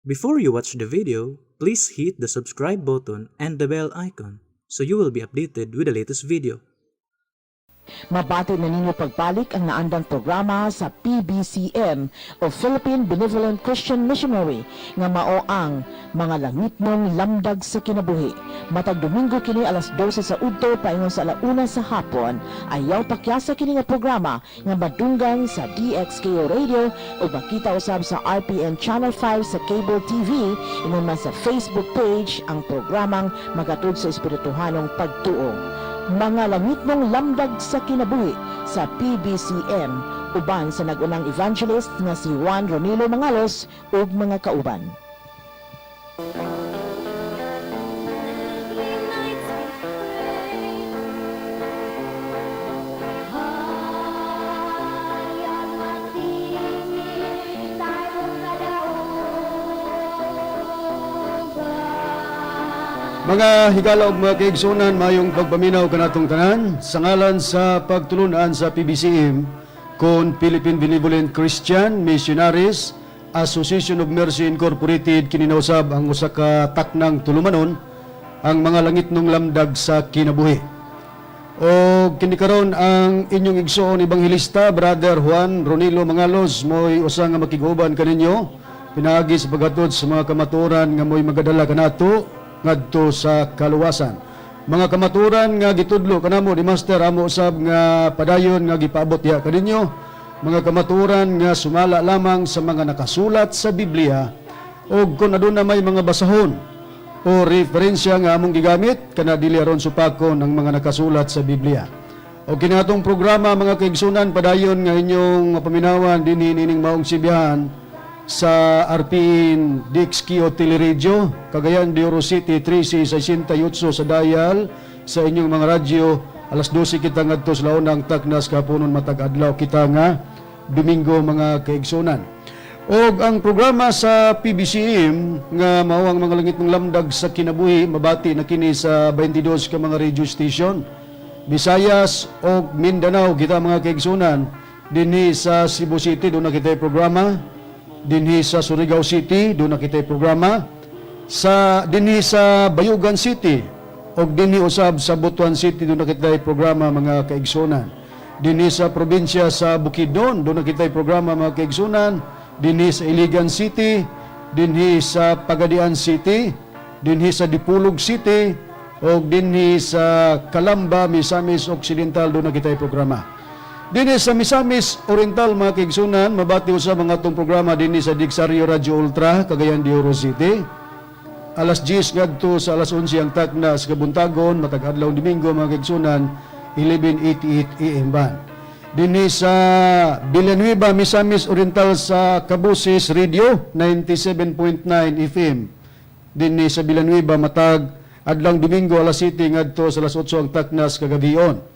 Before you watch the video, please hit the subscribe button and the bell icon so you will be updated with the latest video. Mabati na ninyo pagbalik ang naandang programa sa PBCM o Philippine Benevolent Christian Missionary nga mao ang Mga Langitnong Lamdag sa Kinabuhi. Matag Domingo kini alas 12 sa udto paingon sa alauna sa hapon. Ayaw pakyasa kini nga programa nga madunggan sa DXKO Radio o makita usab sa RPN Channel 5 sa Cable TV, ingon man sa Facebook page ang programang magatud sa espirituhanong pagtuo. Mga Langitnong Lamdag sa Kinabuhi sa PBCM, uban sa nag-unang evangelist nga si Juan Ronilo Mangalos ug mga kauban. Nights we pray, hayag matingin tayong kadaugan. Mga higala ug mga kaigsunan, mayong pagpaminaw kanatong tanan sa ngalan sa pagtulunan sa PBCM kon Philippine Benevolent Christian Missionaries Association of Mercy Incorporated. Kini na usab ang usa ka taknang tulumanon, ang Mga Langitnong Lamdag sa Kinabuhi. O kini karon ang inyong igsoon ebanghelista, Brother Juan Ronilo Mangalos, mo'y usa nga makiguban kaninyo pinaagi sa paghatod sa mga kamatuoran nga mo'y magadala kanato ngadto sa kaluwasan. Mga kamatuoran nga gitudlo kanamo ni Master, amo usab nga padayon nga gipaabot diha kaninyo. Mga kamatuoran nga sumala lamang sa mga nakasulat sa Biblia, ug kung aduna may mga basahon o referensya nga among gigamit kana, dili aron supakon ang mga nakasulat sa Biblia. O kini atong programa, mga kaigsunan, padayon nga inyong mapaminawan dinhi nining maong sibihan sa RPN DXKO Teleradio, Cagayan de Oro City, 1368 sa dial sa inyong mga radyo. Alas 12 kita ngadto sa launang taknas kahaponon matag adlaw kita nga Domingo, mga kaigsunan. Og ang programa sa PBCM nga mao ang Mga Langitnong Lamdag sa Kinabuhi, mabati na kini sa 22 ka mga radio station. Visayas og Mindanao kita, mga kaigsunan. Dinhi sa Cebu City duna kitay programa. Dinhi sa Surigao City duna kitay programa. Sa dinhi sa Bayugan City og dinhi usab sa Butuan City duna kitay programa, mga kaigsunan. Dinhi sa probinsya sa Bukidnon duna kitay programa, mga kaigsunan. Dinhi sa Iligan City, dinhi sa Pagadian City, dinhi sa Dipolog City og dinhi sa Calamba, Misamis Occidental duna kitay programa. Dinhi sa Misamis Oriental, mga kaigsunan, mabati usab ang atong programa dinhi sa Dixario Radio Ultra, Cagayan de Oro City. Alas 10 ngadto sa alas 11 ang takna sa kabuntagon matag adlaw Domingo, mga kaigsunan, 1188 AM band. Dinhi sa Villanueva, Misamis Oriental, sa Kabusis Radio 97.9 FM. Dinhi sa Villanueva matag adlaw Domingo alas 7 ngadto sa alas 8 ang taknas kagabion.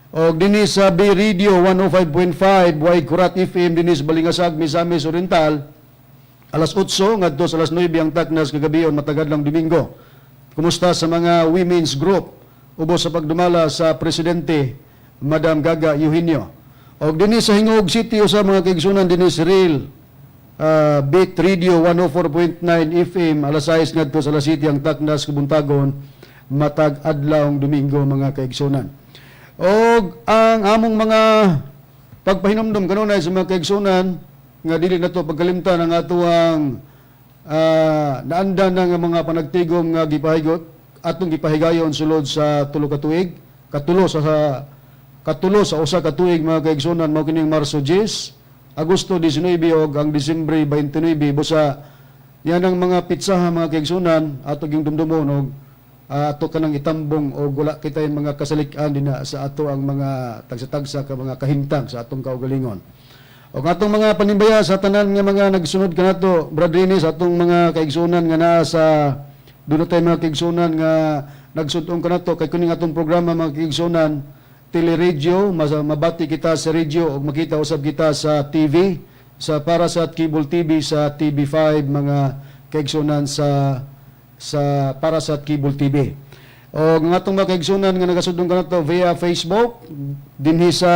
Og dinhi sa Bay Radio 105.5 Y Kurat FM dinhi sa Balingasag, Misamis Oriental, alas 8 ngadto sa alas 9 ang taknas kagabion matag adlaw Domingo. Kumusta sa mga women's group ubos sa pagdumala sa presidente, Madam Gaga Eugenio. Og dinhi sa Gingoog City usa, mga kaigsunan, dinhi sa Real Beat Radio 104.9 FM, alas 6 ngadto sa alas 7 ang taknas kabuntagon matag adlaw Domingo, mga kaigsunan. Og ang among mga pagpahinumdum kanunay sa mga kaigsunan nga dili nato pagkalimtan ang atuang naandan nga mga panagtigom nga gipahigot atong gipahigayon sulod sa 3 ka tuig, katulo sa usa ka tuig, mga kaigsunan. Mao kining Marso 10, Agosto 19 ug ang Disyembre 29. Busa yan ang mga pitsaha, mga kaigsunan, ato gyung dumdumon og ato kanang itambong og wala kita yung mga kasalikan dinha sa ato ang mga tagsa-tagsa ka mga kahimtang sa atong kaugalingon. O atong mga panimbaya sa tanan nga mga nagsunod kanato, Brad Rini, sa atong mga kaigsunan nga naa sa duna tay mga kaigsunan nga nagsudong kanato kay kuning atong programa, mga kaigsunan, teleradyo, mas mabati kita sa radio ug makita usab kita sa TV sa para sa cable TV sa TV5, mga kaigsunan, sa para sa cable TV. O ang atong mga kaigsunan nga nagasudong kanato via Facebook dinhi sa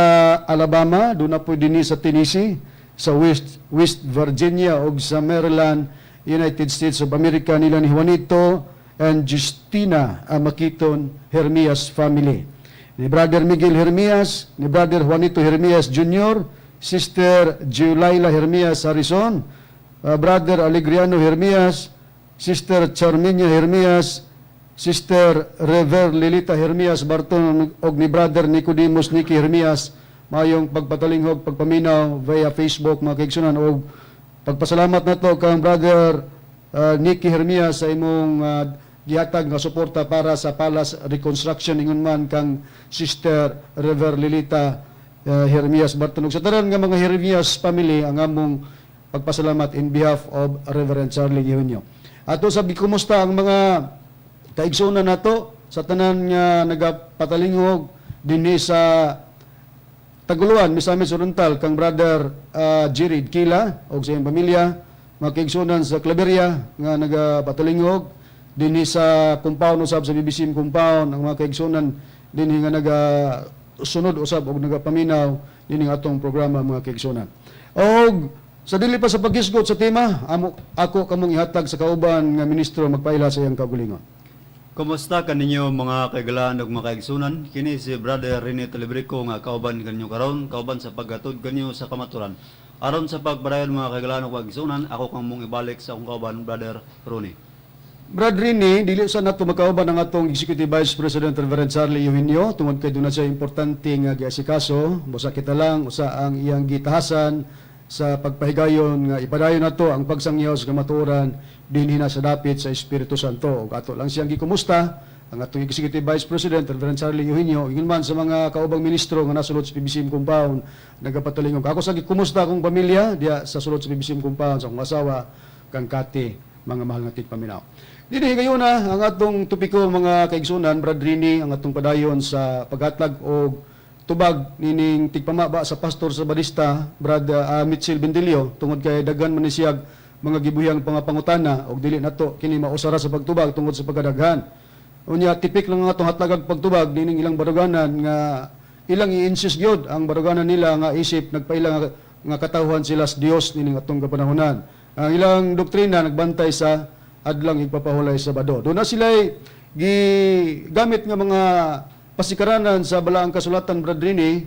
Alabama, duna po dinhi sa Tennessee, sa West West Virginia ug sa Maryland, United States of America, nila ni Juanito and Justina Makiton Hermias family. Ni Brother Miguel Hermias, ni Brother Juanito Hermias Jr., Sister Julaila Hermias Harrison, Brother Alegriano Hermias, Sister Charminia Hermias, Sister Rever Lilita Hermias Barton og ni Brother Nicodemus Nicky Hermias, mayong pagpatalinghog, pagpaminaw via Facebook, mga kaigsunan, og pagpasalamat nato kang Brother Nicky Hermias sa imong gihatag nga suporta para sa Palace Reconstruction, ingon man kang Sister Rever Lilita Hermias Barton ug sa tanan nga mga Hermias family, ang among pagpasalamat in behalf of Reverend Charlie Eugenio. Ato sa kumusta ang mga kaigsunan nato sa tanan nga nagapatalingog dinhi sa Taguluan, Misamis Oriental, kang Brother Jirid Kila og sa iyang pamilya, mga kaigsunan sa Claveria nga nagapatalingog dinhi sa compound usab, sa BBCM compound, ang mga kaigsunan dinhi nga naga sunod usab og nagapaminaw dinhi atong programa, mga kaigsunan. Og sa dili pa sa paghisgot sa tema, amo ako kamong ihatag sa kauban nga ministro magpaila sa iyang kaugalingon. Kumusta kaninyo, mga kaigalaan ug mga kaigsunan? Kini si Brother Rene Talibrico nga kauban kanyo karon, kauban sa paghatod kanyo sa kamaturan. Aron sa pagpadayon, mga kaigalaan ug kaigsunan, ako kang mong ibalik sa akong kauban, Brother Ronnie. Brad Rini, dili sa nato makauban ang atong Executive Vice President Reverend Charlie Eugenio tungod kay duna siya importante nga giasikaso. Busa kita lang usa ang iyang gitahasan sa pagpahigayon nga ipadayon nato ang pagsangyaw sa kamatuoran dinhi na sa dapit sa Espiritu Santo. Ug ato lang siyang gikumusta ang atong Executive Vice President Reverend Charlie Eugenio, ingon man sa mga kaubang ministro nga nasulod sa PBCM compound nagapatalingog. Ako sa gikumusta akong pamilya diya sa sulod sa PBCM compound, sa akong asawa kang Kati, mga mahal nga tigpaminaw. Dinhi gayon na ang atong topiko, mga kaigsunan, Brad Rini, ang atong padayon sa paghatag og tubag nining tigpamaba sa pastor sa Badista, Brad Mitchell Bendilio, tungod kay daghan man ni siyag mga gibuyang pangapangutana og dili nato kini mausara sa pagtubag tungod sa pagkadaghan. Unya tipik lang ang atong hatlagag pagtubag nining ilang baruganan nga ilang i-insist gyud ang baruganan nila nga isip nagpaila nga katawhan sila sa Dios nining atong kapanahonan. Ang ilang doktrina nagbantay sa adlang igpapahulay sa Sabado. Doon na sila gigamit nga mga pasikaranan sa balaang kasulatan, Brad Rini,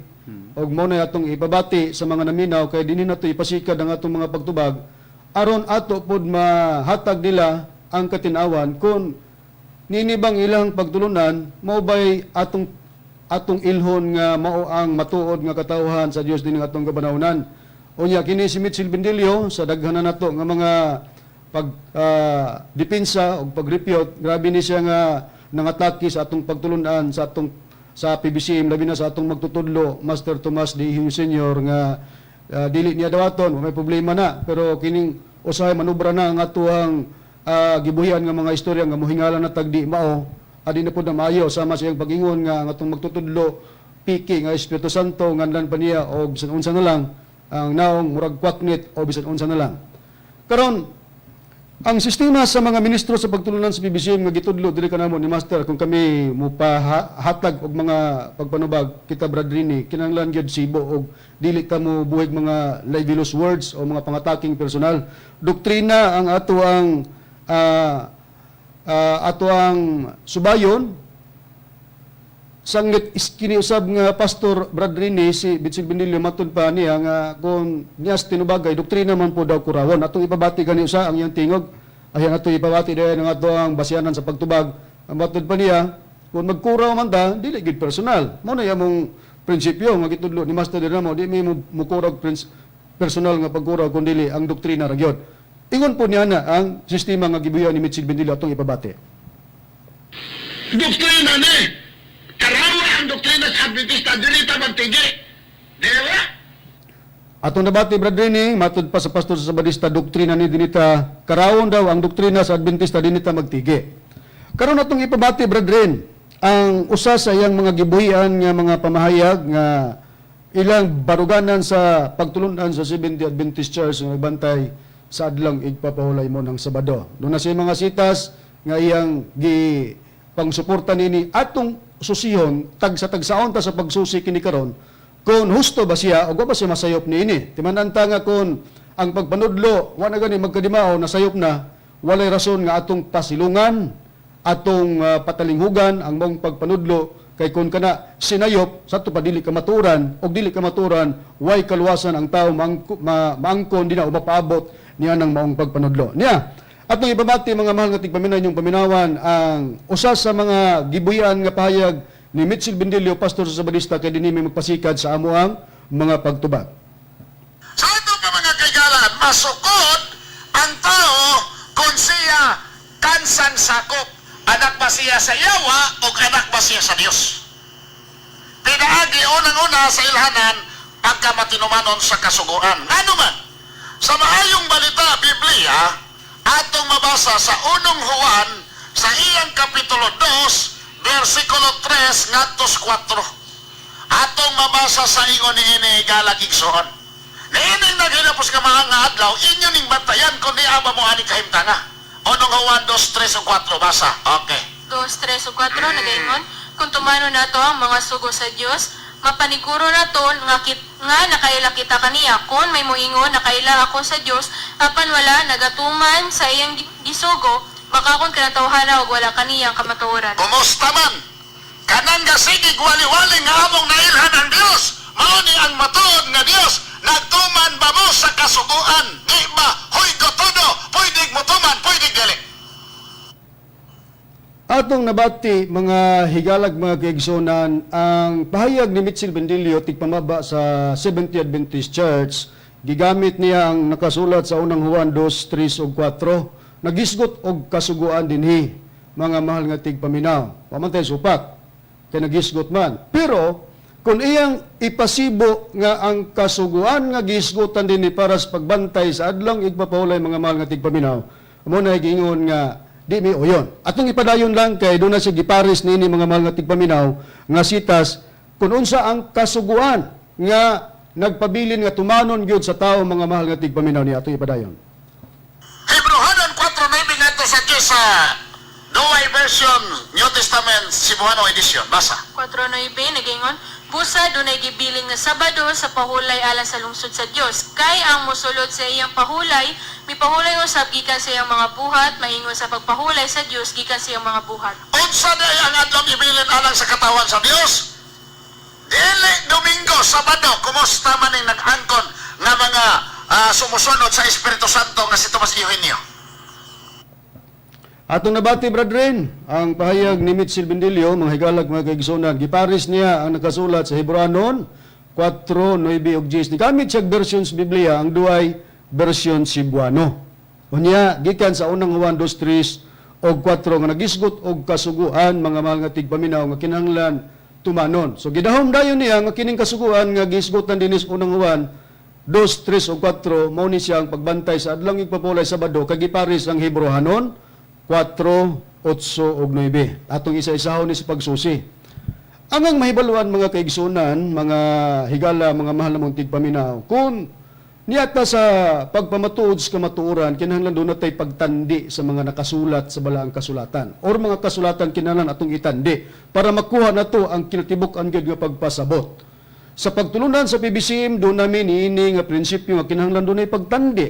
og mao na atong ipabati sa mga naminaw kay dinhi nato ipasikad ang atong mga pagtubag aron ato pod mahatag nila ang katinawan kung nini bang ilang pagtulunan mao bay atong atong ilhon nga mao ang matuod nga katawhan sa Dios dinhi atong kapanahonan. Unya kini si Mitchell Bendilio, sa daghan na nato nga mga pag depensa og pagrepute, grabe ni siya nga nangatake sa atong pagtulunan sa atong sa PBCM, labi na sa atong magtutudlo Master Tomas D. Eugenio Senior, nga dili niya dawaton, may problema na, pero kining usahay manubra na ang atuang gibuhian nga mga istorya nga mohingala na tagdi mao adi na pud na maayo, sama sa iyang pag-ingon nga ang atong magtutudlo piki nga Espiritu Santo, nganlan pa niya og bisan unsa na lang ang naong murag kwaknit o bisan unsa na lang. Karon, ang sistema sa mga ministro sa pagtulunan sa PBCM nga gitudlo diri kanamo ni Master, kung kami mupahatag og mga pagpanubag kita, Brad Rini, kinahanglan gyud sibo og dili ta mo buhig mga libelous words o mga pangataking personal. Doktrina ang ato ang ato ang subayon. Sangit iskini usab nga pastor, Brad Rini, si Bitsig Benilio, matud pa niya nga kung niya sa tinubagay doktrina man po daw kurawon. Atong ipabati gani usa ang iyang tingog. Ayan, ato ipabati dayon ang ato ang basianan sa pagtubag. Ang matud pa niya, kung magkuraw man ta, dili gid personal. Mao na among prinsipyo nga gitudlo ni Master Dinamo, di mi mukurog personal nga pagkuraw kun dili ang doktrina ra gyud. Ingon po niya na ang sistema nga gibuya ni Mitchell Benilio, atong ipabati. Doktrina ni! Karawa ang doktrina sa Adventista, dili ta magtigi. Di ba? Atong nabati, Brad Rini, matud pa sa pastor sa Sabadista, doktrina ni dinita, karawon daw ang doktrina sa Adventista, dinita magtigi. Karon atong ipabati, Brad Rin, ang usa sa iyang mga gibuhian nga mga pamahayag nga ilang baruganan sa pagtulunan sa Seventh Adventist Church nga nagbantay sa adlang igpapahulay mo ng Sabado. Doon na siya mga sitas nga iyang gi pangsuporta nini, atong susihon tag sa tagsaon ta sa pagsusi kini karon kung husto ba siya o wa ba siya masayop niini. Timan-an ta nga kung ang pagpanudlo wa na gani magkadimao, nasayop na. Walay rason nga atong pasilungan, atong patalinghugan ang maong pagpanudlo, kay kung kana sinayop sa ato pa dili kamaturan, og dili kamaturan way kaluwasan ang tao maangkon dina o mapaabot niya ng maong pagpanudlo. Niya atong ipabati, mga mahal nga tigpaminaw, inyong paminawan ang usa sa mga gibuyan nga pahayag ni Mitchell Bendilio, pastor sa Sabadista, kay dinhi mi magpasikad sa amoang mga pagtubag. Sa ato pa, mga kaigalan, masukod ang tao kung siya kansang sakop. Anak ba siya sa yawa o anak ba siya sa Diyos? Pinaagi unang-una sa ilhanan pagka matinumanon sa kasuguan. Ngano man, sa maayong balita Biblia, atong mabasa sa unong Juan sa iyang kapitulo 2, versikulo 3 ngadto 4. Atong mabasa sa ingon niini, galag igsoon. Niining naghilapos nga mga nga adlaw, inyo ning bantayan kung niaba mo ani kahimtanga. Unong Juan 2, 3 ug 4, basa. Okay. 2, 3 ug 4 nagaingon, kung tumano nato ang mga sugo sa Dios, mapaniguro nato nga nga nakaila kita kaniya. Kung may moingon, "Nakaila ako sa Dios," apan wala nagatuman sa iyang gisugo, baka kung kinatawhana og wala kaniyang kamatuoran. Kumusta man? Kanang gasigig wali-wali nga among nailhan ang Dios, mao ni ang matuod nga Dios, nagtuman ba mo sa kasuguan? Di ba? Hoy todo, pwede mo tuman, pwede dili. Atong nabati, mga higalag, mga kaigsunan, ang pahayag ni Mitchell Bendilio, tigpamaba sa Seventh Adventist Church. Gigamit niya ang nakasulat sa unang Juan 2, 3 ug 4. Nagisgot og kasuguan dinhi, mga mahal nga tigpaminaw. Pamantay supak kay nagisgot man. Pero kung iyang ipasibo nga ang kasuguan nga gisgutan dinhi para sa pagbantay sa adlong igpapahulay, mga mahal nga tigpaminaw, amo na giingon nga di mi uyon. Atong ipadayon lang kay doon na siya gipares niini, mga mahal nga tigpaminaw, nga sitas kung unsa ang kasuguan nga nagpabilin nga tumanon gyud sa tao, mga mahal nga tigpaminaw, niya atong ipadayon. Hebreohanon 4:9 ngadto sa Diyos sa Duay version New Testament Cebuano edition. Basa. 4:9 nagaingon, busa dunay gibilin nga Sabado sa pahulay alang sa lungsod sa Dios, kay ang mosulod sa iyang pahulay mipahulay usab gikan sa iyang mga buhat, maingon sa pagpahulay sa Dios gikan sa iyang mga buhat. Unsa day ang adlong ibilin alang sa katawan sa Dios? Dili Domingo, Sabado. Kumusta man ning nag-angkon nga mga sumusunod sa Espiritu Santo nga si Tomas Eugenio? Atong nabati, brethren, ang pahayag ni Mitchell Bendilio, mga higalag, mga kaigsunan. Giparis niya ang nakasulat sa Hebreohanon 4, 9 ug 10. Gigamit siya version sa Biblia, ang duay version Cebuano. Unya, gikan sa unang Juan 2, 3 og 4 nga nagisgot og kasuguan, mga mahal nga tigpaminaw, nga kinahanglan tumanon. So gidahom dayon niya nga kining kasuguan nga gisgutan dinis unang Juan 2, 3 ug 4 mao ni siya ang pagbantay sa adlong igpapulay, Sabado, kay giparis ang Hebreohanon 4, 8 ug 9. Atong isa-isahon ni sa pagsusi. Ang mahibaluan, mga kaigsunan, mga higala, mga mahal namong tigpaminaw, kung niyata sa pagpamatuod sa kamatuoran, kinahanglan doon natay pagtandi sa mga nakasulat sa balaang kasulatan. Or mga kasulatan kinahanglan atong itandi para makuha nato ang kinatibuk-an gyud nga pagpasabot. Sa pagtulunan sa PBCM, doon namin niini nga prinsipyo nga kinahanglan doon ay pagtandi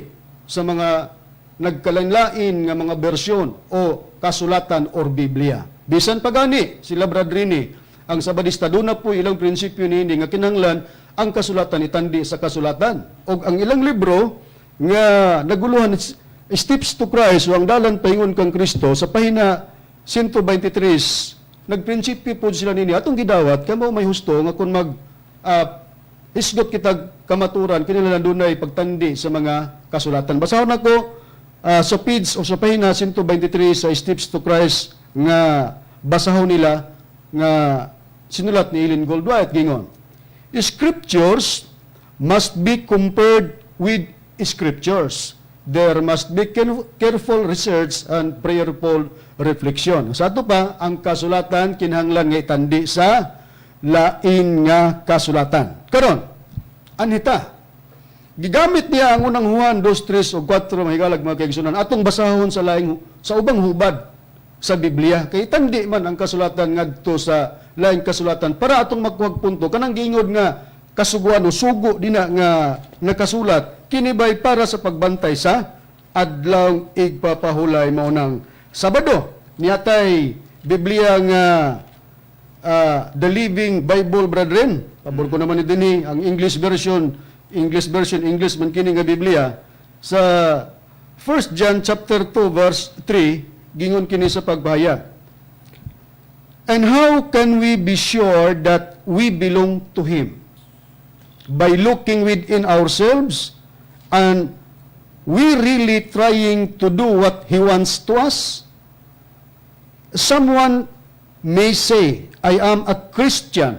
sa mga nagkalain-lain nga mga bersyon o kasulatan or Biblia. Bisan pagani sila bradrini, ang Sabadista, doon na po ilang prinsipyo niini nga kinahanglan ang kasulatan itandi sa kasulatan. Og ang ilang libro nga naguluhan Steps to Christ o ang dalan paingon kang Kristo, sa pahina 123, nagprinsipyo po sila nini. Atong gidawat kamo may husto nga kung mag hisgot kita kamaturan, kinahanglan dunay pagtandi sa mga kasulatan. Basahon nako sa page o sa pahina 123 sa Steps to Christ nga basahon nila nga sinulat ni Ellen Goldwhite, gingon, "Scriptures must be compared with scriptures. There must be careful research and prayerful reflection." Sa ato pa, ang kasulatan kinahanglan nga itandi sa lain nga kasulatan. Karon, anhita, gigamit niya ang unang Juan 2, 3 o 4, mahigalag, mga kaigsunan. Atong basahon sa laing sa ubang hubad sa Biblia. Kay tandi man ang kasulatan ngadto sa laing kasulatan para atong makuhag punto kanang giingod nga kasuguan o sugo dina nga nakasulat kini bay para sa pagbantay sa Adlaw igpapahulay mao nang Sabado. Naa tay Biblia nga The Living Bible, brethren. Pabor ko naman ni dinhi ang English version, English version, English man kini nga Biblia sa 1 John chapter 2 verse 3, gingon kini sa pagpahayag. "And how can we be sure that we belong to Him? By looking within ourselves, and we really trying to do what He wants to us? Someone may say, 'I am a Christian,'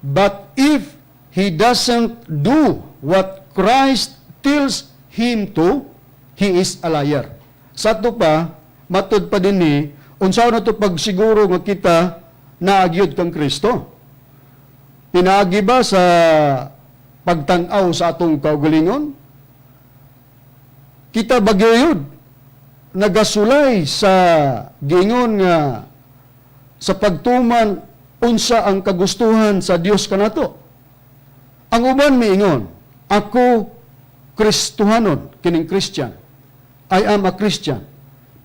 but if he doesn't do what Christ tells him to, he is a liar." Sa ato pa, matud pa dinhi, unsa na to pagsiguro nga kita naagyod kang Kristo? Pinaagi ba sa pagtanaw sa atong kaugalingon? Kita ba gyud nagasulay sa giingon nga sa pagtuman unsa ang kagustuhan sa Dios kanato? Ang uban miingon, "Ako Kristohanon," kining Christian. "I am a Christian."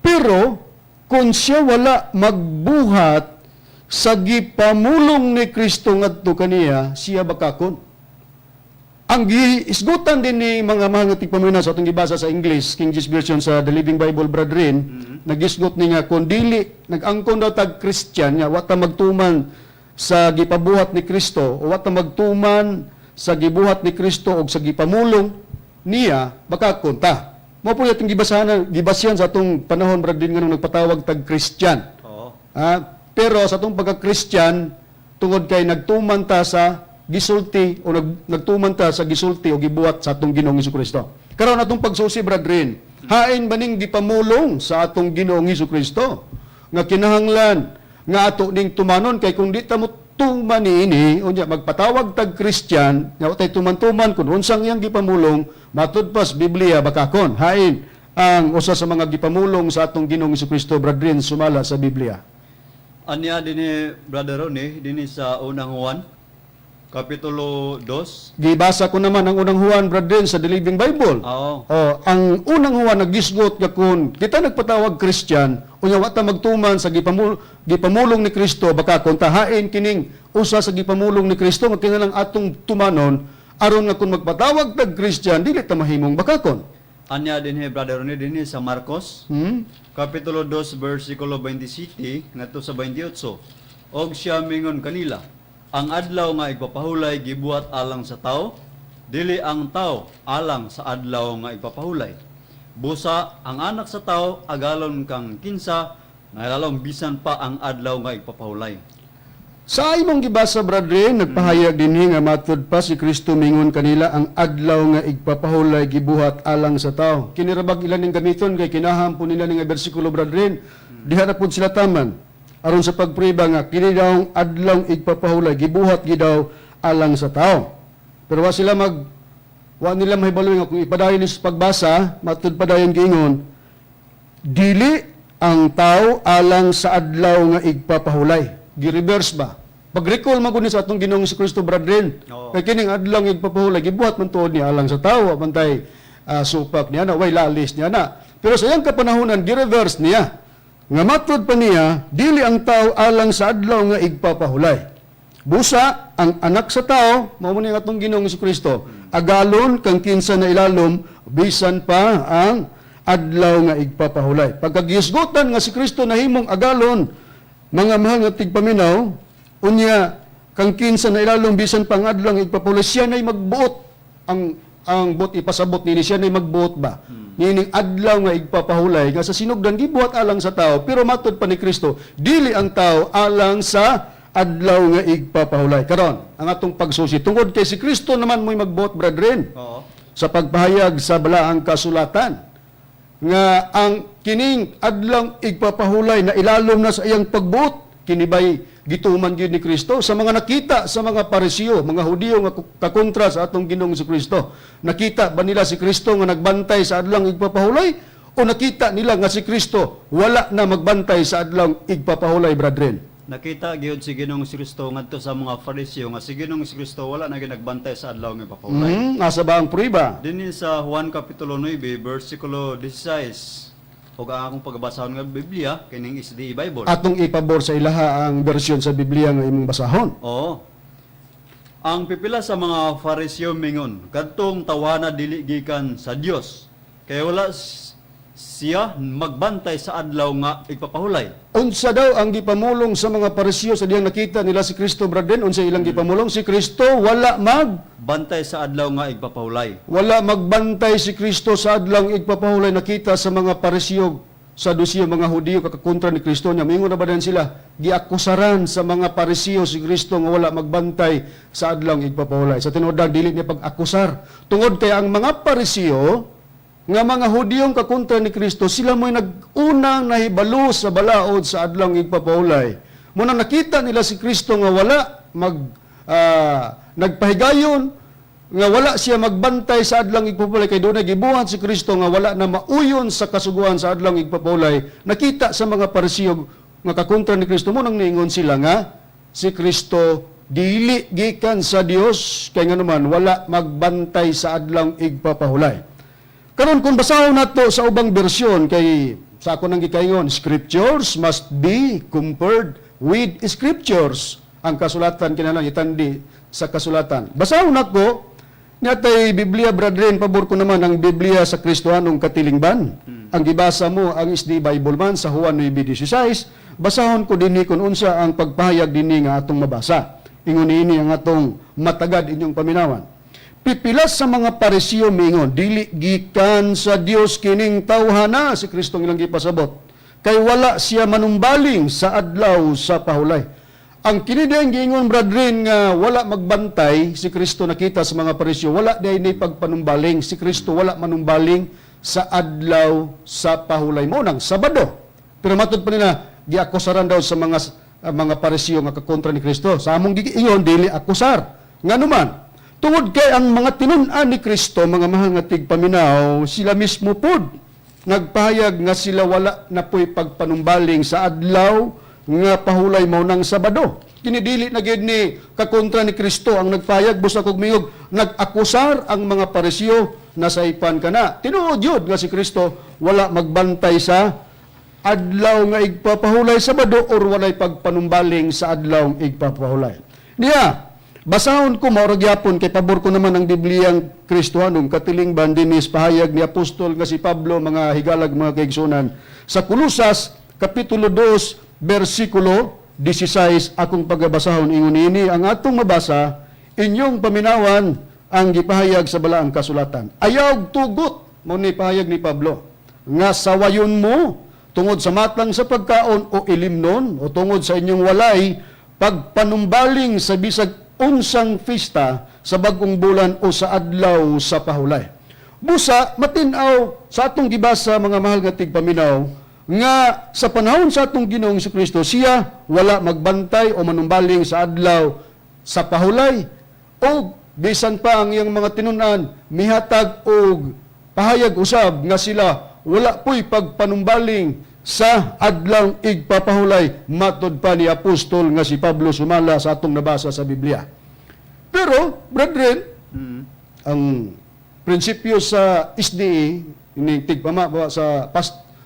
Pero kung siya wala magbuhat sa gipamulong ni Kristo ngadto kaniya, siya bakakon. Ang giisgutan din ni, mga mahal nga tigpaminaw, sa atong gibasa sa English, King James Version sa The Living Bible, brethren, nagisgot ni nga kung dili nag-angkon daw tag Christian nga wa ta magtuman sa gipabuhat ni Kristo o wa ta magtuman sa gibuhat ni Kristo og sa gipamulong niya, bakakon ta. Mao po atong gibasahan, gibasyan sa atong panahon, brethren, nga nung nagpatawag tag Christian. Ah, pero sa atong pagka-Christian, tungod kay nagtuman ta sa gisulti o nagtuman ta sa gisulti o gibuhat sa atong Ginoong Kristo. Karon, atong pagsusi, brethren, hain ba ning gipamulong sa atong Ginoong Kristo nga kinahanglan nga ato ning tumanon, kay kung di ta mo tuman niini, unya magpatawag tag Christian nga wa tay tuman-tuman kung unsang iyang gipamulong, matud pas Biblia, bakakon? Hain ang usa sa mga gipamulong sa atong Ginoong Kristo, brethren, sumala sa Biblia? Anya dinhi, Brother Ronnie, dinhi sa Unang Juan, Kapitulo 2. Gibasa ko naman ang Unang Juan, brethren, sa The Living Bible. Oh, ang Unang Juan nagisgot nga kung kita nagpatawag Christian, unya wa ta magtuman sa gipamulong ni Kristo, bakakon ta. Hain kining usa sa gipamulong ni Kristo nga kinahanglan atong tumanon aron nga kung magpatawag tag Christian, dili ta mahimong bakakon? Anya dinhi, Brother Ronnie, dinhi sa Marcos, Kapitulo 2, versikulo 27 ngadto sa 28. Og siya mingon kanila, "Ang adlaw nga igpapahulay gibuhat alang sa tao, dili ang tao alang sa adlaw nga igpapahulay. Busa ang Anak sa Tao agalon kang kinsa nailalom bisan pa ang adlaw nga igpapahulay." Sa imong gibasa, brethren, nagpahayag dinhi nga matud pa si Kristo mingon kanila, ang adlaw nga igpapahulay gibuhat alang sa tao. Kini ra bag ilan ning gamiton kay kinahampon nila ning nga bersikulo, brethren. Diha na pud sila taman aron sa pagpriba nga kini daw adlaw igpapahulay gibuhat gidaw alang sa tao. Pero wa sila mag wa nila mahibalo nga kung ipadayon ni sa pagbasa, matud pa dayon giingon, dili ang tao alang sa adlaw nga igpapahulay. Gi-reverse ba? Pag-recall man gud ni sa atong Ginoong Kristo, brethren. Kay kining adlaw nga igpapahulay gibuhat man tuod niya alang sa tao, wa man tay supak niya na, way lalis niya na. Pero sa iyang kapanahonan, gi-reverse niya. Nga matud pa niya, dili ang tao alang sa adlaw nga igpapahulay. Busa, ang Anak sa Tao, mao man ang atong Ginoong Kristo, agalon kang kinsa na ilalom, bisan pa ang adlaw nga igpapahulay. Pagkagisgutan nga si Kristo nahimong agalon, mga mahal nga tigpaminaw, unya kang kinsa na ilalom bisan pa ang adlaw nga igpapahulay, siya na'y magbuot ang buot ipasabot nini, siya na'y magbuot ba? Nining adlaw nga igpapahulay nga sa sinugdan gibuhat alang sa tao, pero matud pa ni Kristo, dili ang tao alang sa adlaw nga igpapahulay. Karon, ang atong pagsusi tungod kay si Kristo naman mo'y magbuot, brethren, sa pagpahayag sa Balaang Kasulatan nga ang kining adlaw igpapahulay na ilalom na sa iyang pagbuot, kini bay gituman gyud ni Kristo? Sa mga nakita sa mga Pariseo, mga Hudiyo nga kakontra sa atong Ginoong Kristo, nakita ba nila si Kristo nga nagbantay sa adlaw igpapahulay o nakita nila nga si Kristo wala na magbantay sa adlaw igpapahulay, brethren? Nakita gyud si Ginoong Kristo ngadto sa mga Fariseo nga si Ginoong Kristo wala na gyud nagbantay sa adlaw nga ipapahulay. Asa ba ang prueba? Dinhi sa Juan Kapitulo 9, versikulo 16. Ug ang akong pagbasahon nga Biblia kining SDA Bible. Atong ipabor sa ilaha ang bersyon sa Biblia nga imong basahon. Oo. Ang pipila sa mga Fariseo mingon, kadtong tawana dili gikan sa Dios. Kay wala siya magbantay sa adlaw nga igpapahulay. Unsa daw ang gipamulong sa mga Pariseo sa diyang nakita nila si Kristo, brethren? Unsa ilang gipamulong? Si Kristo wala mag Bantay sa adlaw nga igpapahulay. Wala magbantay si Kristo sa adlang igpapahulay. Nakita sa mga Pariseo, sa Saduceo, mga Hudiyo kakakontra ni Kristo niya. Mingon na ba din sila? Giakusaran sa mga Pariseo si Kristo nga wala magbantay sa adlang igpapahulay. Sa tinuod, dili niya pag-akusar. Tungod kay ang mga Pariseo nga mga Hudiyong kakontra ni Kristo, sila mo'y nag-unang nahibalo sa balaod sa adlang igpapahulay. Muna nakita nila si Kristo nga wala nagpahigayon nga wala siya magbantay sa adlang igpapahulay, kay dunay gibuhat si Kristo nga wala na mauyon sa kasuguan sa adlang igpapahulay. Nakita sa mga Pariseo nga kakontra ni Kristo, mo nang niingon sila nga si Kristo dili gikan sa Dios kay nganuman wala magbantay sa adlang igpapahulay. Karon, kung basahon nato sa ubang bersyon, kay sa ako nang gikaingon, scriptures must be compared with scriptures. Ang kasulatan kinahanglan itandi sa kasulatan. Basahon nako natay Biblia, brethren, pabor ko naman ang Biblia sa Kristohanong katilingban. Ang gibasa mo ang SDA Bible man sa Juan 9:16. Basahon ko dinhi kung unsa ang pagpahayag dinhi nga atong mabasa. Ingon niini ang atong matagad inyong paminawan. Pipilas sa mga Pariseo mingon, "Dili gikan sa Dios kining tawhana," si Kristo ang ilang gipasabot. "Kay wala siya manumbaling sa adlaw sa pahulay." Ang kini diay giingon, brethren, nga wala magbantay si Kristo, nakita sa mga Pariseo, wala diay ni pagpanumbaling si Kristo, wala manumbaling sa adlaw sa pahulay mo nang Sabado. Pero matud pa nila, giakusaran daw sa mga Pariseo nga kakontra ni Kristo. Sa among giingon, dili akusar. Nganuman, tungod kay ang mga tinun-an ni Kristo, mga mahal nga tigpaminaw, sila mismo pod nagpahayag nga sila wala na po'y pagpanumbaling sa adlaw nga pahulay, mao nang Sabado. Kini dili na gyud ni kakontra ni Kristo ang nagpahayag, busa kog mingog nag-akusar ang mga Pariseo, nasaypan ka na. Tinuod yun nga si Kristo wala magbantay sa adlaw nga igpapahulay, Sabado, or walay pagpanumbaling sa adlaw igpapahulay. Niya, basahon ko mao ra gyapon kay pabor ko naman ang Bibliyang Kristohanong katilingban dinis pahayag ni apostol nga si Pablo, mga higalag, mga kaigsunan. Sa Kolosas kapitulo 2 bersikulo 16 akong pagabasahon. Ingon ini ang atong mabasa, inyong paminawan ang gipahayag sa balaang kasulatan. "Ayaw tugot," mo ni pahayag ni Pablo, "nga sawayon mo tungod sa matang sa pagkaon o ilimnon o tungod sa inyong walay pagpanumbaling sa bisag unsang pista sa bagong bulan o sa adlaw sa pahulay." Busa matin-aw sa atong gibasa, mga mahal nga tigpaminaw, nga sa panahon sa atong Ginoong Kristo, siya wala magbantay o manumbaling sa adlaw sa pahulay, o bisan pa ang iyang mga tinunan mihatag og pahayag usab nga sila wala po'y pagpanumbaling sa adlaw igpapahulay, matod pa ni apostol nga si Pablo sumala sa atong nabasa sa Biblia. Pero, brethren, ang prinsipyo sa SDA ini tigpama ba sa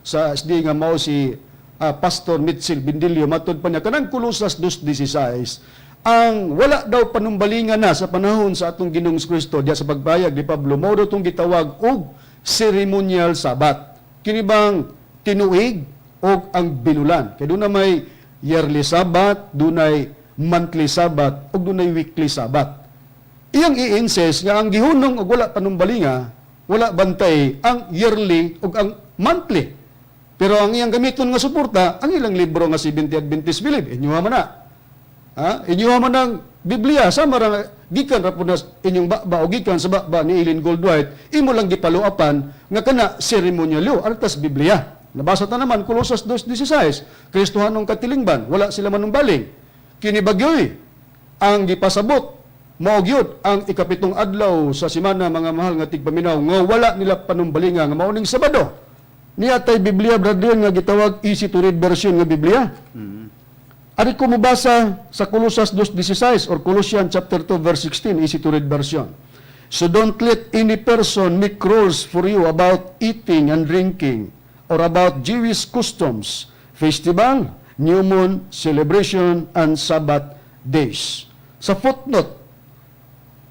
sa SDA nga mao si Pastor Mitchell Bindilio, matod pa niya kanang Kolosas 2:16, ang wala daw panumbalingan na sa panahon sa atong Ginoong Kristo diya sa pagbayag ni Pablo, mao daw tong gitawag og ceremonial Sabbath, kini bang tinuig og ang binulan, kay doon na may yearly Sabbath, dunay monthly Sabbath ug dunay weekly Sabbath. Iyang i-insist nga ang gihunong og wala panumbalinga, wala bantay ang yearly ug ang monthly. Pero ang iyang gamiton nga suporta, ang ilang libro nga 70 Adventist Belief, inyo man na. Ha? Inyo man ang Biblia, sama ra gikan ra pud na inyong baba o gikan sa baba ni Ellen Goldwhite, imo lang gipaluapan nga kana seremonyalyo artas Biblia. Nabasa ta naman Kolosas 2:16, Kristohanong katilingban, wala sila manumbaling. Kini bagyoy ang gipasabot mao gyud ang ikapitong adlaw sa semana, mga mahal nga tigpaminaw, nga wala nila panumbalinga, nga mao ning Sabado. Niya tay Biblia, brethren, nga gitawag easy to read version nga Biblia. Ari ko mobasa sa Colosas 2:16 or Colossians chapter 2 verse 16, easy to read version. "So don't let any person make rules for you about eating and drinking or about Jewish customs, festival, new moon celebration, and Sabbath days." Sa footnote,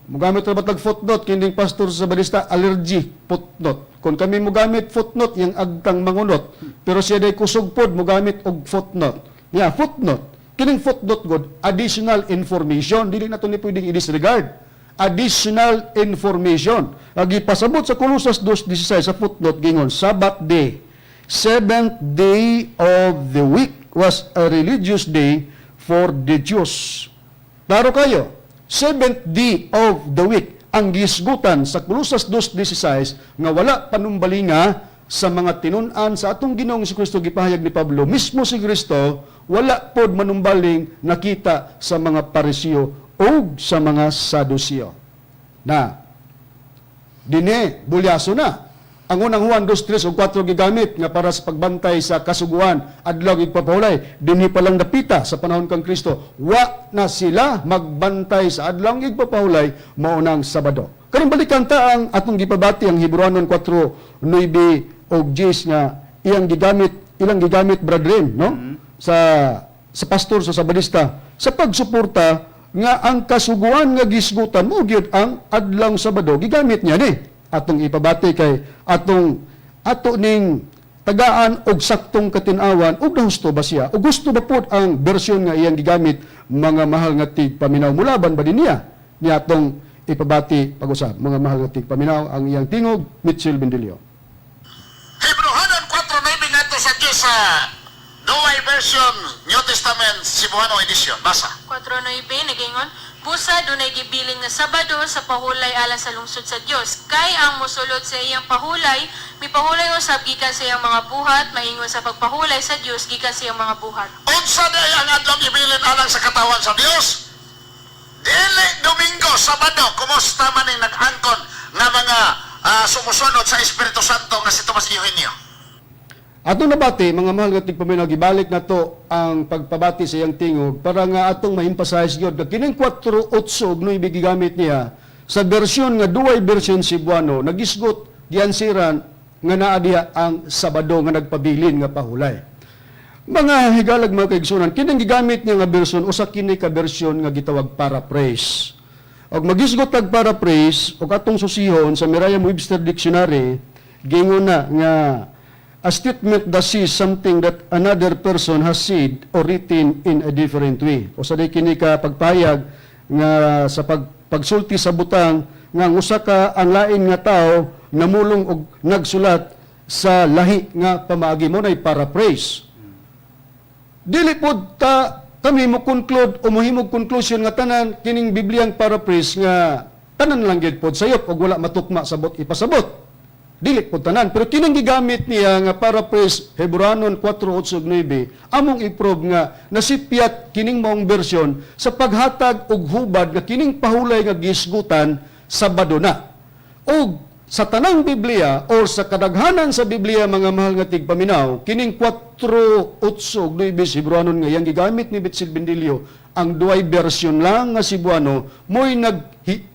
mugamit ra ba tag footnote kining pastor sa Sabadista, allergy footnote. Kung kami mugamit footnote, yang agtang mangunot. Pero siya day kusog pod mugamit og footnote. Yeah, footnote. Kining footnote god, additional information, dili na to ni pwedeng i-disregard. Additional information. Agi pasabot sa Colosas 2:16 sa footnote gingon, "Sabbath day, seventh day of the week, was a religious day for the Jews." Klaro kayo, seventh day of the week ang gisgutan sa Colosas 2:16 nga wala panumbalinga sa mga tinun-an sa atong Ginoong si Kristo gipahayag ni Pablo. Mismo si Kristo wala pod manumbaling nakita sa mga Pariseo o sa mga Saduceo. Na, dine, bulyaso na. Ang unang Juan 2, 3 o 4 gigamit nga para sa pagbantay sa kasuguan, adlaw igpapahulay, dinhi pa lang dapita sa panahon kang Kristo, wa na sila magbantay sa adlaw igpapahulay, mao nang Sabado. Karon balikan ta ang atong gipabati, ang Hebrewanon 4, 9 og 10 nga iyang gigamit, ilang gigamit, brethren, no? Sa pastor sa Sabadista sa pagsuporta nga ang kasuguan nga gisgutan mo gyud ang adlaw Sabado, gigamit niya ni atong ipabati kay atong ato ning tagaan og saktong katin-awan og nahusto ba siya o gusto ba pod ang bersyon nga iyang gigamit. Mga mahal nga tigpaminaw, mulaban ba din niya ni atong ipabati pag-usab? Mga mahal nga tigpaminaw, ang iyang tingog, Mitchell Bendilio. Hebrewanon 4:9 ngadto sa 10 sa Duway version New Testament Cebuano edition. Basa. 4.9 nagaingon, "Busa dunay gibilin nga Sabado sa pahulay alang sa lungsod sa Dios. Kay ang mosulod sa iyang pahulay, mipahulay usab gikan sa iyang mga buhat, maingon sa pagpahulay sa Dios gikan sa iyang mga buhat." Unsa diay ang adlaw ibilin alang sa katawan sa Dios? Dili Domingo, Sabado. Kumusta man ning nag-angkon nga mga sumusunod sa Espiritu Santo nga si Tomas Eugenio? Ato nabati, mga mahal nga tigpaminaw, gibalik na to ang pagpabati sa iyang tingog para nga atong ma-emphasize gyud nga kining 4, 8 ug 9 gigamit niya sa bersyon nga duway version Cebuano, nagisgot giansiran nga naa diha ang Sabado nga nagpabilin nga pahulay. Mga higalag, mga kaigsunan, kining gigamit niya nga bersyon usa kini ka bersyon nga gitawag paraphrase. Og magisgot tag paraphrase og atong susihon sa Merriam-Webster Dictionary, gingon na nga a statement that says something that another person has said or written in a different way. O sa di kini ka pagpahayag nga sa pagsulti sa butang nga ang usa ka ang lain nga tao namulong og nagsulat sa lahi nga pamaagi, mo nay paraphrase. Dili pod ta kami mo conclude o mohimog conclusion nga tanan kining Bibliang paraphrase nga tanan lang gyud pod sayop og wala matukma sa bot ipasabot. Dili pod tanan, pero kining gigamit niya nga paraphrase Hebrewanon 4:8-9, among i-prove nga nasipyat kining maong bersyon sa paghatag og hubad nga kining pahulay nga gisgutan, Sabado na. Og sa tanang Biblia or sa kadaghanan sa Biblia, mga mahal nga tigpaminaw, kining 4:8 ug 9 Hebrewanon nga iyang gigamit ni Bitsil Bendilio, ang duay version lang nga Cebuano mo'y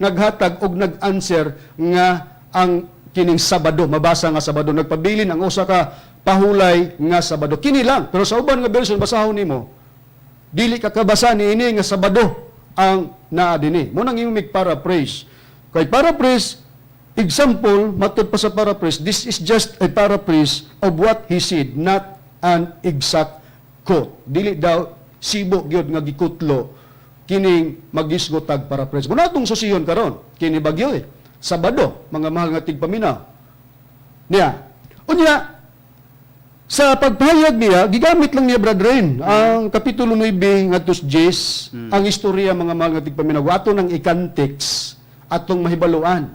naghatag og nag-answer nga ang kining Sabado mabasa nga Sabado, nagpabilin ang usa ka pahulay nga Sabado. Kini lang, pero sa uban nga version, basahon nimo, dili ka kabasa ni ini nga Sabado ang naa dinhi. Mo nang imong paraphrase. Kay paraphrase, example, matud pa sa paraphrase, "This is just a paraphrase of what he said, not an exact quote." Dili daw sibo gyud nga gikutlo kining magisgot tag paraphrase. Kung natong susiyon karon, kini bagyo eh. Sabado, mga mahal nga tigpaminaw. Niya. Unya, sa pagpahayag niya, gigamit lang niya, Brad Rain, ang Kapitulo 9 ngadto sa 10, ang istorya, mga mahal nga tigpaminaw, ato nang i-context, atong mahibaluan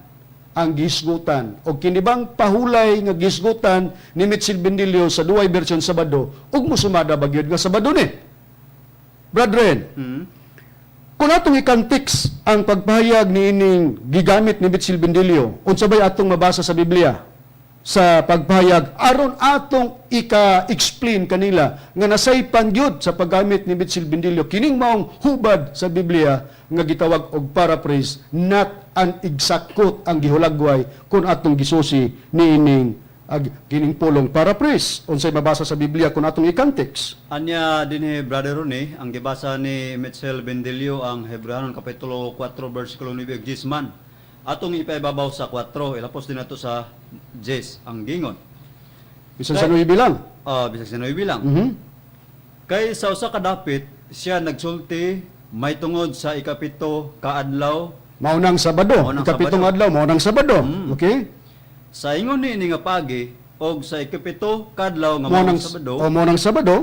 ang gisgutan o kinibang pahulay nga gisgutan ni Mitchell Bendilio sa duway version Sabado ug musumada ba gyud nga Sabado ni. Brad Rain, kung atong i-context ang pagpahayag ni ining gigamit ni Mitchell Bendilio, unsa bay atong mabasa sa Biblia? Sa pagpahayag aron atong ika-explain kanila nga nasaypan gyud sa paggamit ni Mitchell Bendillo kining maong hubad sa Biblia nga gitawag og paraphrase, not an exact quote ang gihulagway kung atong gisusi niining ag kining pulong paraphrase. Unsay mabasa sa Biblia kung atong i-context? Anya dinhi, Brother Ronnie, ang gibasa ni Mitchell Bendillo ang Hebreanon kapitulo 4 versikulo 9 ug 10 man. Atong ipaibabaw sa 4, ilapos din nato sa 10 ang gingon. Bisan sa 9 lang. Ah, bisag sa 9 lang. Kay sa usa ka dapit siya nagsulti may tungod sa 7 ka adlaw. Mao nang Sabado. Mao nang 7 Sabado. Adlaw mao nang Sabado. Okay. Sa ingon niini nga pagi og sa 7 ka adlaw nga Mao mao nang nang Sabado, o mao nang Sabado.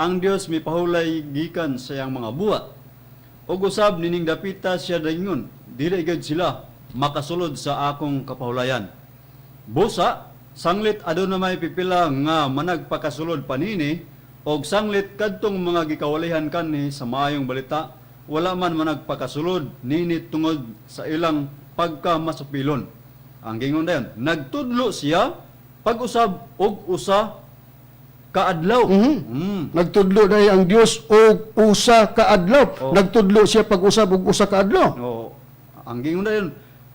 Ang Dios mipahulay gikan sa iyang mga buhat. Ug usab nining dapita siya daingon, dili gid sila makasulod sa akong kapahulayan. Busa, sanglit aduna may pipila nga managpakasulod panini, og sanglit kadtong mga gikawalihan kanhi sa maayong balita, wala man managpakasulod nini tungod sa ilang pagkamasupilon. Ang gingon dayon, nagtudlo siya pag-usab og usa kaadlaw. Nagtudlo dahil ang Dios og usa ka adlaw. Oh. Nagtudlo siya pag-usab og usa ka adlaw. Oo. Ang gingon dayon,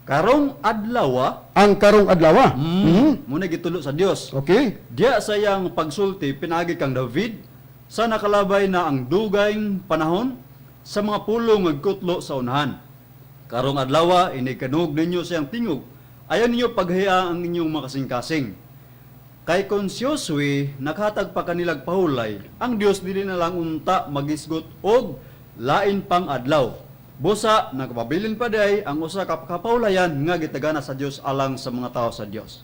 karong adlaw. Ang karong adlaw. Muna gitudlo sa Dios. Okay? Diya sa iyang pagsulti pinaagi kang David sa nakalabay na ang dugayng panahon sa mga pulong nga kutlo sa unahan. Karong adlaw, inig kadungog ninyo sa iyang tingog. Ayaw ninyo paghiya ang inyong mga kasing-kasing. Kay kung si Josue nakahatag pa kanilag pahulay, ang Dios dili na lang unta magisgot og lain pang adlaw. Busa nagpabilin pa day ang usa ka kapahulayan nga gitagana sa Dios alang sa mga tao sa Dios.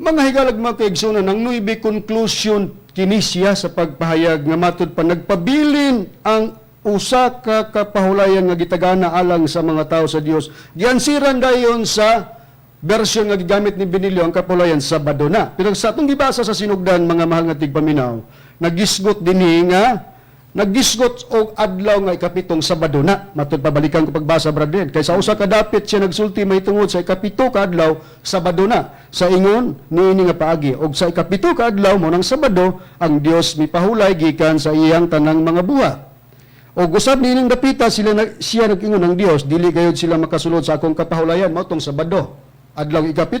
Mga higalag, mga kaigsunan, ang nuibe conclusion kini siya sa pagpahayag nga matud pa nagpabilin ang usa ka kapahulayan nga gitagana alang sa mga tao sa Dios. Giansiran dayon sa version nga gigamit ni Benilio ang kapahulayan Sabado na. Pero sa atong gibasa sa sinugdan, mga mahal nga tigpaminaw, nagisgot dinhi nga nagisgot og adlaw nga 7, Sabado na. Matud pabalikan ko pagbasa, brother. Kay sa usa ka dapit siya nagsulti mahitungod sa 7 ka adlaw, Sabado na. Sa ingon niini nga paagi og sa 7 ka adlaw, mo nang Sabado, ang Dios mipahulay gikan sa iyang tanang mga buhat. Og usab niining dapita sila na, siya nag-ingon ng Dios dili gayud sila makasulod sa akong kapahulayan, mao tong Sabado, adlaw 7.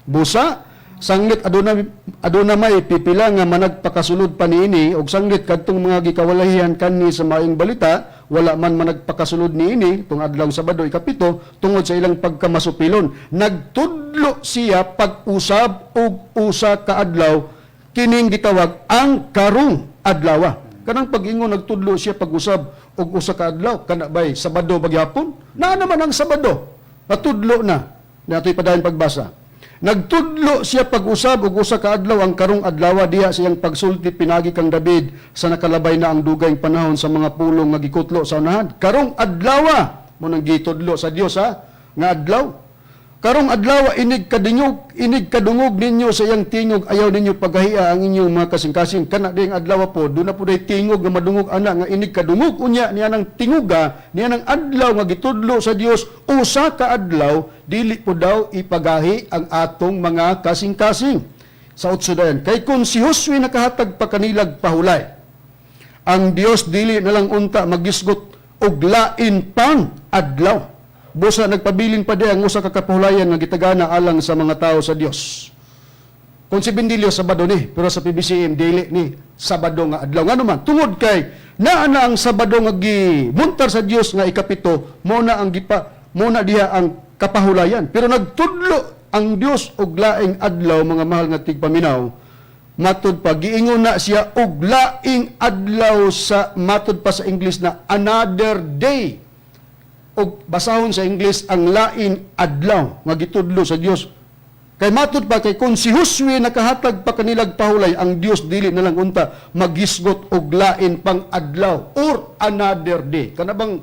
Busa sanglit aduna aduna may pipila nga managpakasulod pa niini og sanglit kadtong mga gikawalahian kanhi sa maayong balita wala man managpakasulod niini tong adlaw Sabado 7 tungod sa ilang pagkamasupilon. Nagtudlo siya pag-usab og usa ka adlaw kining gitawag ang karong adlaw. Kanang pag-ingon nagtudlo siya pag-usab og usa ka adlaw, kana bay Sabado bagyapon? Naa naman ang Sabado, natudlo na. Natoy padayon pagbasa. Nagtudlo siya pag-usab og usa ka adlaw, ang karong adlaw, diha sa iyang pagsulti pinagi kang David sa nakalabay na ang dugayng panahon sa mga pulong nga gikutlo sa unahan. Karong adlaw, mo nang gitudlo sa Dios ha nga adlaw. Karong adlaw, inig kadungog ninyo sa iyang tingog, ayaw ninyo pagahia ang inyong mga kasing-kasing. Kana ding adlaw po, doon na po day tingog nga madungog ana nga inig kadungog unya niya nang tinguga, niya nang adlaw nga gitudlo sa Dios usa ka adlaw, dili po daw ipagahi ang atong mga kasing-kasing. Sa 8 dayon, kay kung si Josue nakahatag pa kanilag pahulay, ang Dios dili na lang unta magisgot og lain pang adlaw. Busa nagpabilin pa di ang usa ka kapahulayan nga gitagana alang sa mga tao sa Dios. Kung si Bendilio, Sabado ni, pero sa PBCM dili ni Sabado nga adlaw. Ngano man? Tungod kay naa na ang Sabado nga gimuntar sa Dios nga 7, mo na ang gipa mo na diha ang kapahulayan. Pero nagtudlo ang Dios og laing adlaw, mga mahal nga tigpaminaw. Matud pa giingon na siya og laing adlaw sa matud pa sa English na another day, og basahon sa English ang lain adlaw nga gitudlo sa Dios. Kay matud pa kay kung si Josue nakahatag pa kanilag pahulay, ang Dios dili na lang unta magisgot og lain pang adlaw or another day. Kana bang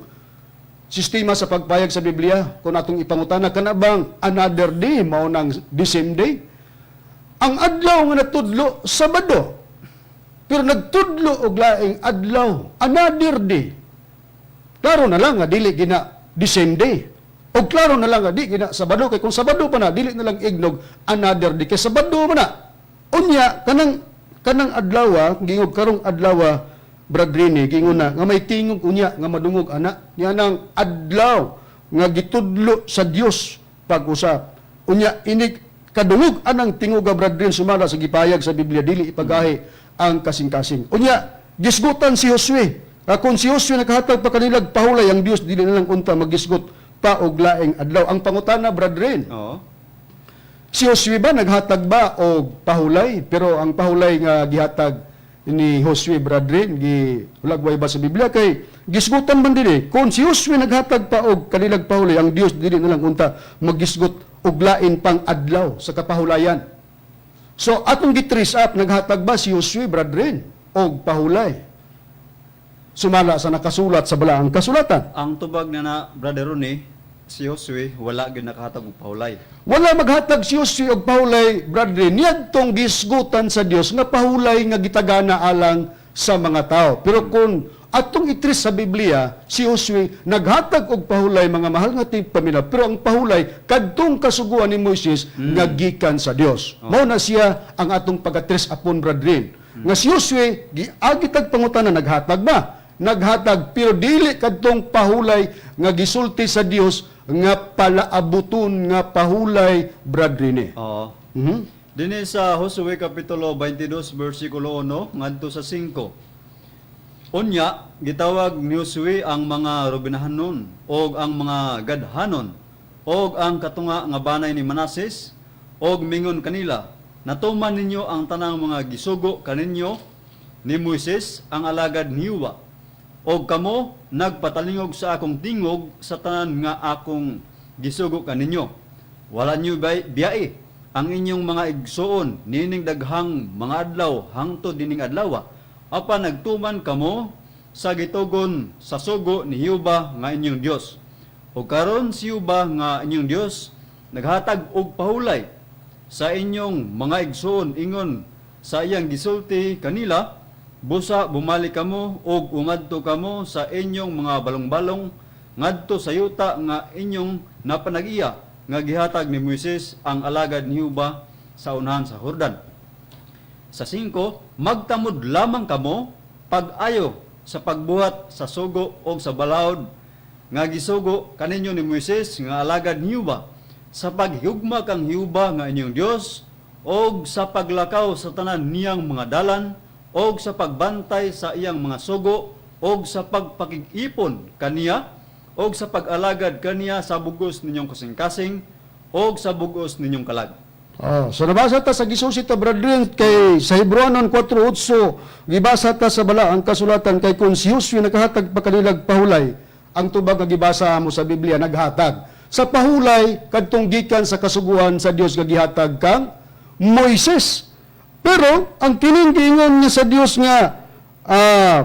sistema sa pagpayag sa Biblia, kung atong ipangutana, kana bang another day mao nang the same day? Ang adlaw nga natudlo, Sabado. Pero nagtudlo og laing adlaw, another day. Klaro na lang nga dili gina the same day. Og klaro na lang nga di gina Sabado, kay kung Sabado pa na, dili na lang ignog another day kay Sabado man na. Unya kanang kanang adlaw, gingog karong adlaw, Brad Rene, gingon na nga may tingog unya nga madungog ana niya nang adlaw nga gitudlo sa Dios pag-usap. Unya inig kadungog anang tingog, Brad Rene, sumala sa gipayag sa Biblia, dili ipagahi ang kasing-kasing. Unya gisgutan si Josue. Kung si Josue nakahatag pa kanilag pahulay, ang Dios dili na lang unta magisgot pa og laing adlaw. Ang pangutana, Brad Rene, si Josue ba naghatag ba og pahulay? Pero ang pahulay nga gihatag ni Josue, brethren, gi hulagway ba sa Biblia? Kay gisgutan man dinhi, kung si Josue naghatag pa og kanilag pahulay, ang Dios dili na lang unta magisgot og lain pang adlaw sa kapahulayan. So atong gi-trace up, naghatag ba si Josue, brethren, og pahulay sumala sa nakasulat sa balaang kasulatan? Ang tubag na na, Brother Ronnie, si Josue wala gyud nakahatag og pahulay. Wala maghatag si Josue og pahulay, brethren, niadtong gisgutan sa Dios nga pahulay nga gitagana alang sa mga tao. Pero kung atong i-trace sa Biblia, si Josue naghatag og pahulay, mga mahal nga tigpaminaw, pero ang pahulay kadtong kasuguan ni Moises nga gikan sa Dios. Mao na siya ang atong pag-trace upon, brethren. Nga si Josue giagi tag pangutana, naghatag ba? Naghatag, pero dili kadtong pahulay nga gisulti sa Dios nga palaabuton nga pahulay, Brad Rene. Oo. Dinhi sa Josue kapitulo 22 bersikulo 1 ngadto sa 5. Unya gitawag ni Josue ang mga Rubenahanon og ang mga Gadhanon og ang katunga nga banay ni Manases og mingon kanila, "Natuman ninyo ang tanang mga gisugo kaninyo ni Moises ang alagad ni Yuwa, og kamo nagpatalingog sa akong tingog sa tanan nga akong gisugo kaninyo. Wala niyo biyai ang inyong mga igsuon nining daghang mga adlaw hangtod nining adlaw. Apan nagtuman kamo sa gitugon sa sugo ni Jehova nga inyong Dios. O karon si Jehova nga inyong Dios naghatag og pahulay sa inyong mga igsuon ingon sa iyang gisulti kanila. Busa bumalik kamo ug umadto kamo sa inyong mga balong-balong ngadto sa yuta nga inyong napanag-iya nga gihatag ni Moises ang alagad ni Jehova sa unahan sa Jordan." Sa 5, "Magtamod lamang kamo pag-ayo sa pagbuhat sa sugo o sa balaod nga gisugo kaninyo ni Moises nga alagad ni Jehova, sa paghigugma kang Jehova nga inyong Dios og sa paglakaw sa tanan niyang mga dalan og sa pagbantay sa iyang mga sugo og sa pagpakig-ipon kaniya og sa pag-alagad kaniya sa bugos ninyong kasing-kasing og sa bugos ninyong kalag." Oh, so nabasa ta sa gisusi ta, brethren, kay sa Hebreoanon 4:8 gibasa ta sa balaang kasulatan kay kung si Josue nakahatag pa kanilag pahulay, ang tubag nga gibasa mo sa Biblia, naghatag sa pahulay kadtong gikan sa kasuguan sa Dios nga gihatag kang Moises. Pero ang kining giingon nga sa Dios nga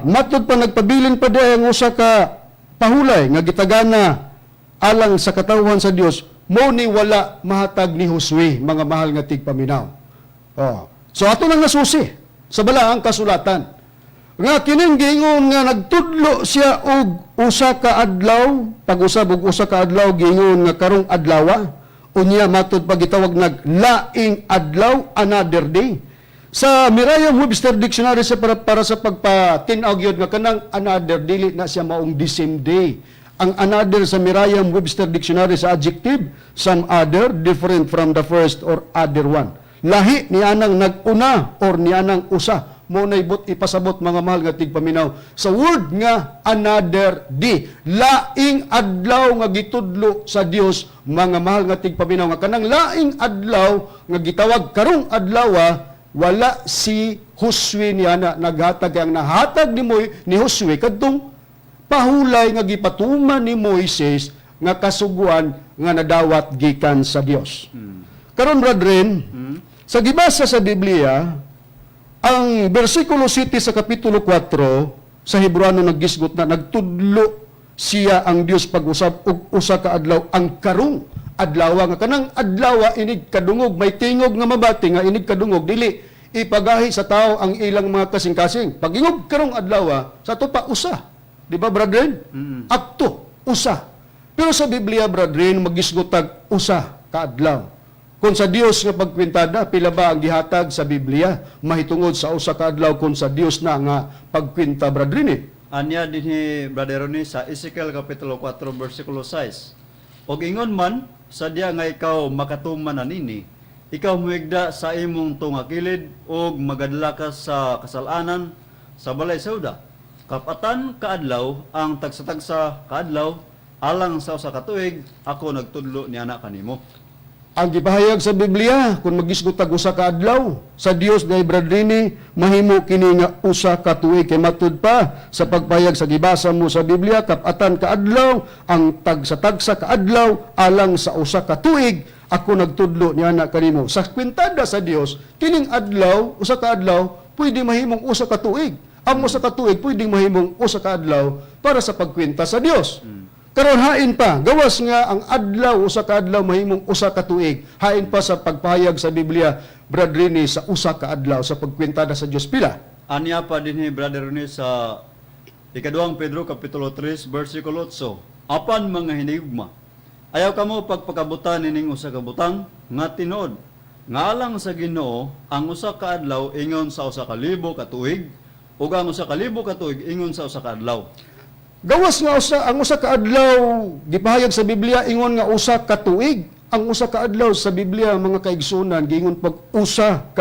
matud pa nagpabilin pa diay ang usa ka pahulay nga gitagana alang sa katawhan sa Dios, mo ni wala mahatag ni Josue, mga mahal nga tigpaminaw. Oh. So ato nang nasusi sa balaang kasulatan nga kining giingon nga nagtudlo siya og usa ka adlaw, pag-usab og usa ka adlaw, giingon nga karong adlawa, unya matud pa gitawag nag laing adlaw, another day. Sa Merriam-Webster Dictionary sa para sa pagpatin-aw gyud nga kanang another, dili na siya maong the same day. Ang another sa Merriam-Webster Dictionary sa adjective, some other different from the first or other one. Lahi ni anang nag-una or ni anang usa. Mo nay but ipasabot, mga mahal nga tigpaminaw, sa word nga another day. Laing adlaw nga gitudlo sa Dios, mga mahal nga tigpaminaw, nga kanang laing adlaw nga gitawag karong adlaw, wala si Josue niya na naghatag. Kay ang nahatag ni Josue kadtong pahulay nga gipatuman ni Moises nga kasuguan nga nadawat gikan sa Dios. Karon, brethren, sa gibasa sa Biblia, ang bersikulo 7 sa kapitulo 4 sa Hebreano, naggisgot na nagtudlo siya ang Dios pag-usab og usa ka adlaw, ang karong adlaw, nga kanang adlaw inig kadungog may tingog nga mabati nga inig kadungog, dili ipagahi sa tao ang ilang mga kasing-kasing. Pag-ingog karong adlaw, sa ato pa usa. Di ba, brethren? Akto usa. Pero sa Biblia, brethren, magisgot tag usa ka adlaw. Kung sa Dios nga pagkwintada, pila ba ang gihatag sa Biblia mahitungod sa usa ka adlaw kung sa Dios na nga pagkwinta, brethren eh? Anya dinhi, Brother Ronnie, sa Ezekiel kapitulo 4 bersikulo 6. Og ingon man sadya nga ikaw makatuman anini, ikaw muhigda sa imong tungakilid ug magadala ka sa kasalanan sa balay sa Juda. Kapatan kaadlaw ang tagsa-tagsa kaadlaw alang sa usa ka tuig ako nagtudlo niana kanimo. Ang gipahayag sa Biblia, kung magisgot tag usa ka adlaw sa Dios day, brethren, mahimo kini nga usa ka tuig kay matud pa sa pagpahayag sa gibasa mo sa Biblia, kapatan ka adlaw ang tagsa-tagsa ka adlaw alang sa usa ka tuig ako nagtudlo niana kanimo. Sa kwintada sa Dios, kining adlaw, usa ka adlaw, pwede mahimong usa ka tuig. Ang usa ka tuig pwedeng mahimong usa ka adlaw para sa pagkwenta sa Dios. Karon hain pa, gawas nga ang adlaw, usa ka adlaw mahimong usa ka tuig. Hain pa sa pagpahayag sa Biblia, Brad Rini, sa usa ka adlaw sa pagkwentada sa Dios, pila? Anya pa dinhi, Brother Ronnie, sa ikaduhang Pedro kapitulo 3 bersikulo 8. Apan mga hinigugma, ayaw kamo pagpakabutan nining usa ka butang nga tinuod. Nga alang sa Ginoo ang usa ka adlaw ingon sa 1,000 ka tuig ug ang 1,000 ka tuig ingon sa usa ka adlaw. Gawas nga ang usa ka adlaw gipahayag sa Biblia ingon nga usa ka tuig. Ang usa ka adlaw sa Biblia, mga kaigsunan, giingon pag 1,000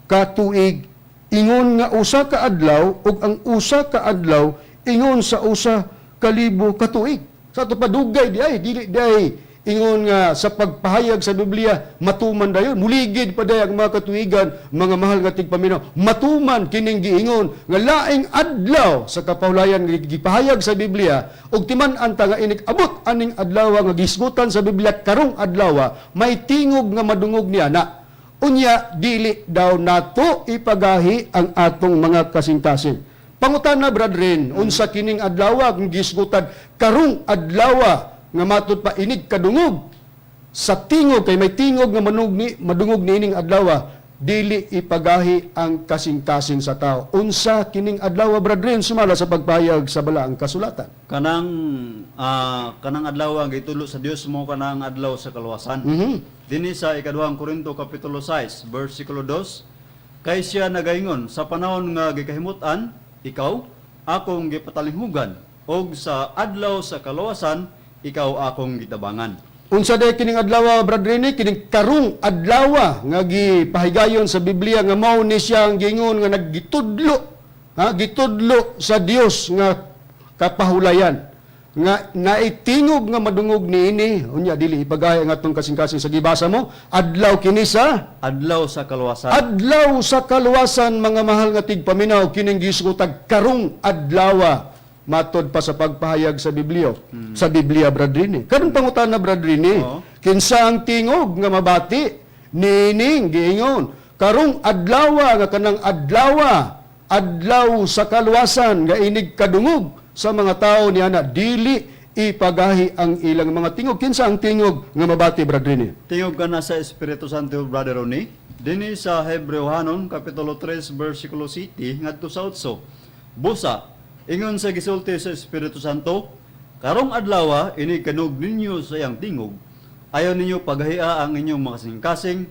ka tuig. Ingon nga usa ka adlaw ug ang usa ka adlaw ingon sa 1,000 ka tuig. Sa ato padugay di ay dili di ay ingon nga sa pagpahayag sa Biblia matuman dayon, muligid pa day ang mga katuigan. Mga mahal nga tigpaminaw, matuman kining giingon nga laing adlaw sa kapahulayan nga gipahayag sa Biblia ug timan-an ta nga inig abot aning adlaw nga gisgutan sa Biblia karong adlaw, may tingog nga madungog niya na unya dili daw nato ipagahi ang atong mga kasing-kasing. Pangutana, brethren, unsa kining adlaw nga gisgutan karong adlaw nga matud pa inig kadungog sa tingog, kay may tingog nga madungog niining adlaw, dili ipagahi ang kasing-kasing sa tao? Unsa kining adlaw, brethren, sumala sa pagpahayag sa balaang kasulatan? Kanang adlaw ang gitulo sa Dios mo kanang adlaw sa kaluwasan. Dinhi sa ikaduhang Korinto kapitulo 6 bersikulo 2, kay siya nagaingon sa panahon nga gikahimut-an ikaw akong gipatalinghugan og sa adlaw sa kaluwasan ikaw akong gitabangan. Unsa day kining adlaw, brethren, kining karong adlaw nga gipahigayon sa Biblia nga mao ni siya ang giingon nga naggitudlo, ha, gitudlo sa Dios nga kapahulayan nga naitingog nga madungog niini unya dili ipagaya ang atong kasing-kasing? Sa gibasa mo, adlaw kini sa Adlaw sa kaluwasan. Adlaw sa kaluwasan, mga mahal nga tigpaminaw, kining gisgutag karong adlaw matod pa sa pagpahayag sa Biblia, brethren. Karon pangutana, brethren, kinsa ang tingog nga mabati nining giingon karong adlaw nga kanang adlaw, adlaw sa kaluwasan nga inig kadungog sa mga tao niya na dili ipagahi ang ilang mga tingog? Kinsa ang tingog nga mabati, brethren? Tingog kana sa Espiritu Santo, Brother Ronnie. Dinhi sa Hebreohanon kapitulo 3 bersikulo 7 ngadto sa 8. Busa ingon sa gisulti sa Espiritu Santo, karong adlawa inig kanog ninyo sa iyang tingog, ayaw ninyo paghahia ang inyong mga kasing-kasing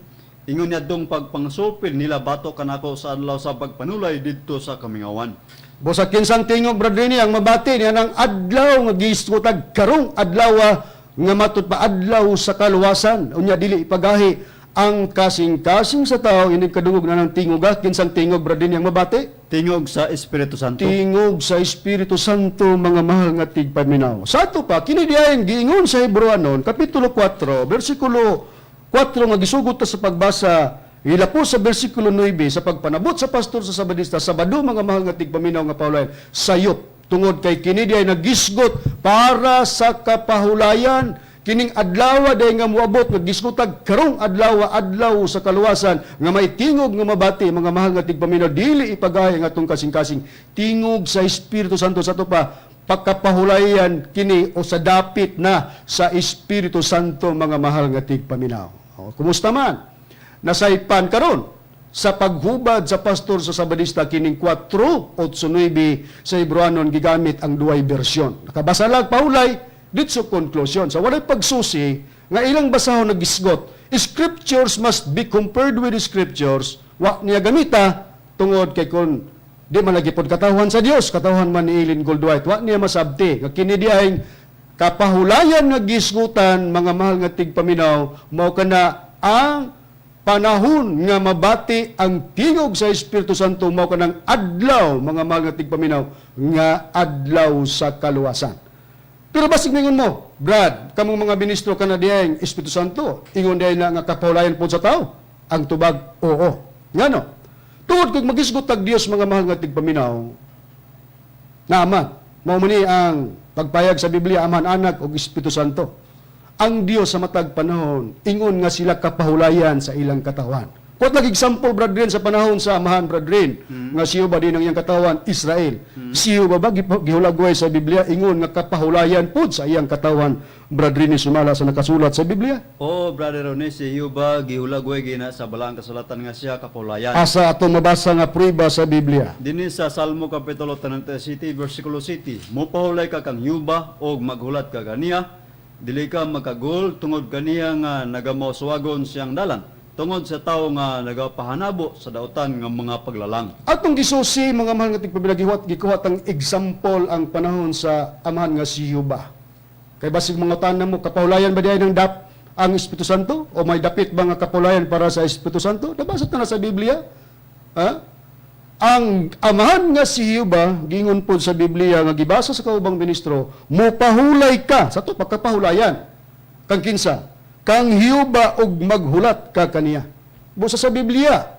ingon niadtong pagpangsupil nila batok kanako sa adlaw sa pagpanulay didto sa kamingawan. Busa kinsang tingog, brethren, ang mabati niya ng adlaw nga gisgutag karong adlaw nga matud pa adlaw sa kaluwasan unya dili ipagahi ang kasing-kasing sa tao inig kadungog na ng tingog, ah? Kinsang tingog, brethren, ang mabati? Tingog sa Espiritu Santo. Tingog sa Espiritu Santo, mga mahal nga tigpaminaw. Sa ato pa, kini diay giingon sa Hebreohanon, kapitulo 4, bersikulo 4 nga gisugot ta sa pagbasa, hila po sa bersikulo 9 sa pagpanabot sa pastor sa Sabadista, Sabado, mga mahal nga tigpaminaw nga paulayan, sayop tungod kay kini diay nagisgot para sa kapahulayan, kining adlaw day nga moabot nga gisgutag karong adlaw, adlaw sa kaluwasan nga may tingog nga mabati. Mga mahal nga tigpaminaw, dili ipagahi ang atong kasing-kasing, tingog sa Espiritu Santo. Sa ato pa, pagkapahulayan kini o sa dapit na sa Espiritu Santo, mga mahal nga tigpaminaw. O, kumusta man nasaypan karon sa paghubad sa pastor sa Sabadista kining 4:8-9 sa Hebreohanon, gigamit ang duay bersyon. Nakabasa lang paulay. Ditso conclusion. Sa walay pagsusi, nga ilang basahon nagisgot, scriptures must be compared with scriptures, wa niya gamita, tungod kay kun di man lagi pod katawhan sa Dios, katawhan man ni Ellen Goldwhite, wa niya masabti nga kini diay kapahulayan nga gisgutan, mga mahal nga tigpaminaw, mao kana ang panahon nga mabati ang tingog sa Espiritu Santo, mao kanang adlaw, mga mahal nga tigpaminaw, nga adlaw sa kaluwasan. Pero basig ningon mo, Brad, kamong mga ministro kana diay Espiritu Santo, ingon diay na nga kapahulayan po sa tao. Ang tubag, oo. Ngano? Tungod kung magisgot tag Dios, mga mahal nga tigpaminaw, na Ama, mao man ni ang pagpayag sa Biblia, Amahan, Anak ug Espiritu Santo. Ang Dios sa matag panahon, ingon nga sila kapahulayan sa ilang katawan. Kuwat lang example, brethren, sa panahon sa Amahan, brethren, nga siyo ba din ang iyang katawan, Israel. Siyo ba ba gihulagway sa Biblia, ingon nga kapahulayan pud sa iyang katawan, brethren, ni sumala sa nakasulat sa Biblia? Oo, Brother Rene, si Yuba gihulagway gina sa balaang kasulatan nga siya kapulayan. Asa atong mabasa nga prueba sa Biblia? Dinhi sa Salmo Kapitulo 37, versikulo 7, Mopahulay ka kang Yuba og maghulat ka kaniya, dili ka makagul tungod kaniya nga nagamawswagon siyang dalan, tungod sa tawo nga nagapahanabo sa dautan nga mga paglalang. Atong gisusi, mga mahal nga tigpaminaw, gikuhat ang example ang panahon sa amahan nga si Yuba. Kay basig mga tanan mo, kapahulayan ba diay ng dap ang Espiritu Santo? O may dapit ba nga kapahulayan para sa Espiritu Santo? Nabasa ta na sa Biblia. Ha? Ang amahan nga si Yuba, gingon po sa Biblia, nga gibasa sa kaubang ministro, mopahulay ka, sa to pagkapahulayan, kang kinsa, kang Hiuba og maghulat ka kaniya. Busa sa Biblia,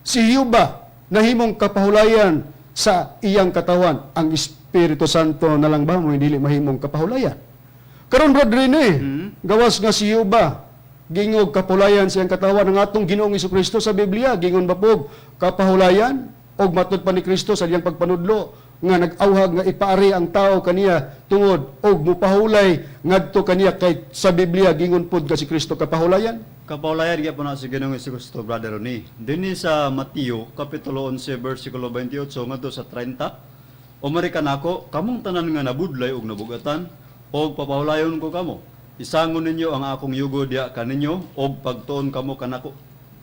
si Hiuba nahimong kapahulayan sa iyang katawan. Ang Espiritu Santo na lang ba mo dili mahimong kapahulayan? Karon, Brad Rene, gawas nga si Hiuba gingog kapahulayan sa iyang katawan, ang atong Ginoong Kristo sa Biblia gingon ba pog kapahulayan og matud pa ni Kristo sa iyang pagpanudlo nga nag-awhag nga ipaari ang tao kaniya tungod og mupahulay ngadto kaniya, kay sa Biblia gingon pod ka si Kristo kapahulayan? Kapahulayan gyapon na si Ginoong Kristo, Brother Rene. Dinhi sa Mateo Kapitulo 11, versikulo 28 ngadto sa 30, Umari kanako, kamong tanan nga nabudlay og nabugatan, og papahulayon ko kamo. Isangon ninyo ang akong yugo diha kaninyo, og pagtuon kamo kanako.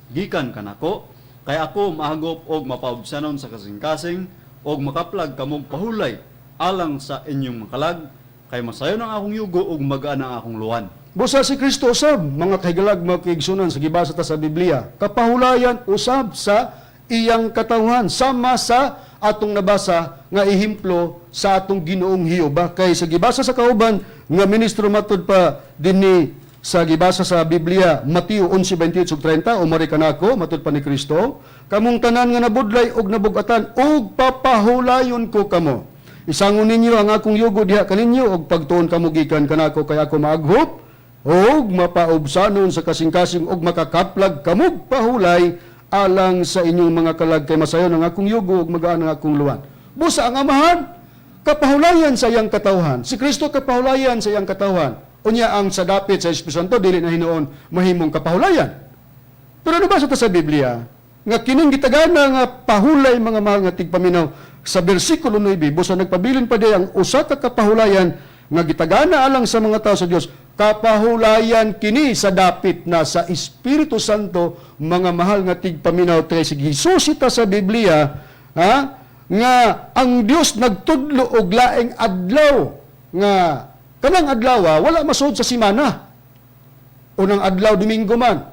Gikan kanako, kay ako mahagop og mapaubsanon sa kasing-kasing, og makaplag kamog pahulay alang sa inyong makalag, kay masayon ang akong yugo og magaan ang akong luwan. Busa si Kristo usab, mga kahigalag, mga kaigsunan, sa gibasa ta sa Biblia, kapahulayan usab sa iyang katawhan, sama sa atong nabasa nga ehemplo sa atong Ginoong Hiuba. Kay sa gibasa sa kauban nga ministro matud pa dinhi sa gibasa sa Biblia, Mateo 11:28 ug 30, umari kanako, matud pa ni Kristo, kamong tanan nga nabudlay og nabugatan, ug papahulayon ko kamo. Isangon ninyo ang akong yugo diha kaninyo og pagtuon kamo gikan kanako, kay ako maaghop og mapaubsanon sa kasing-kasing og makakaplag kamog pahulay alang sa inyong mga kalag, kay masayon ang akong yugo ug magaan ang akong luwan. Busa ang Amahan kapahulayan sa iyang katawhan. Si Kristo kapahulayan sa iyang katawhan. Unya ang sa dapit sa Espiritu Santo dili na hinuon mahimong kapahulayan. Pero nabasa ta sa Biblia nga kining gitagana nga pahulay, mga mahal nga tigpaminaw, sa bersikulo 9, busa nagpabilin pa di ang usa ka kapahulayan nga gitagana alang sa mga tao sa Dios. Kapahulayan kini sa dapit na sa Espiritu Santo, mga mahal nga tigpaminaw, kay sige ta sa Biblia, ha, nga ang Dios nagtudlo og laing adlaw nga kanang adlaw wala masud sa simana. Unang adlaw Domingo man,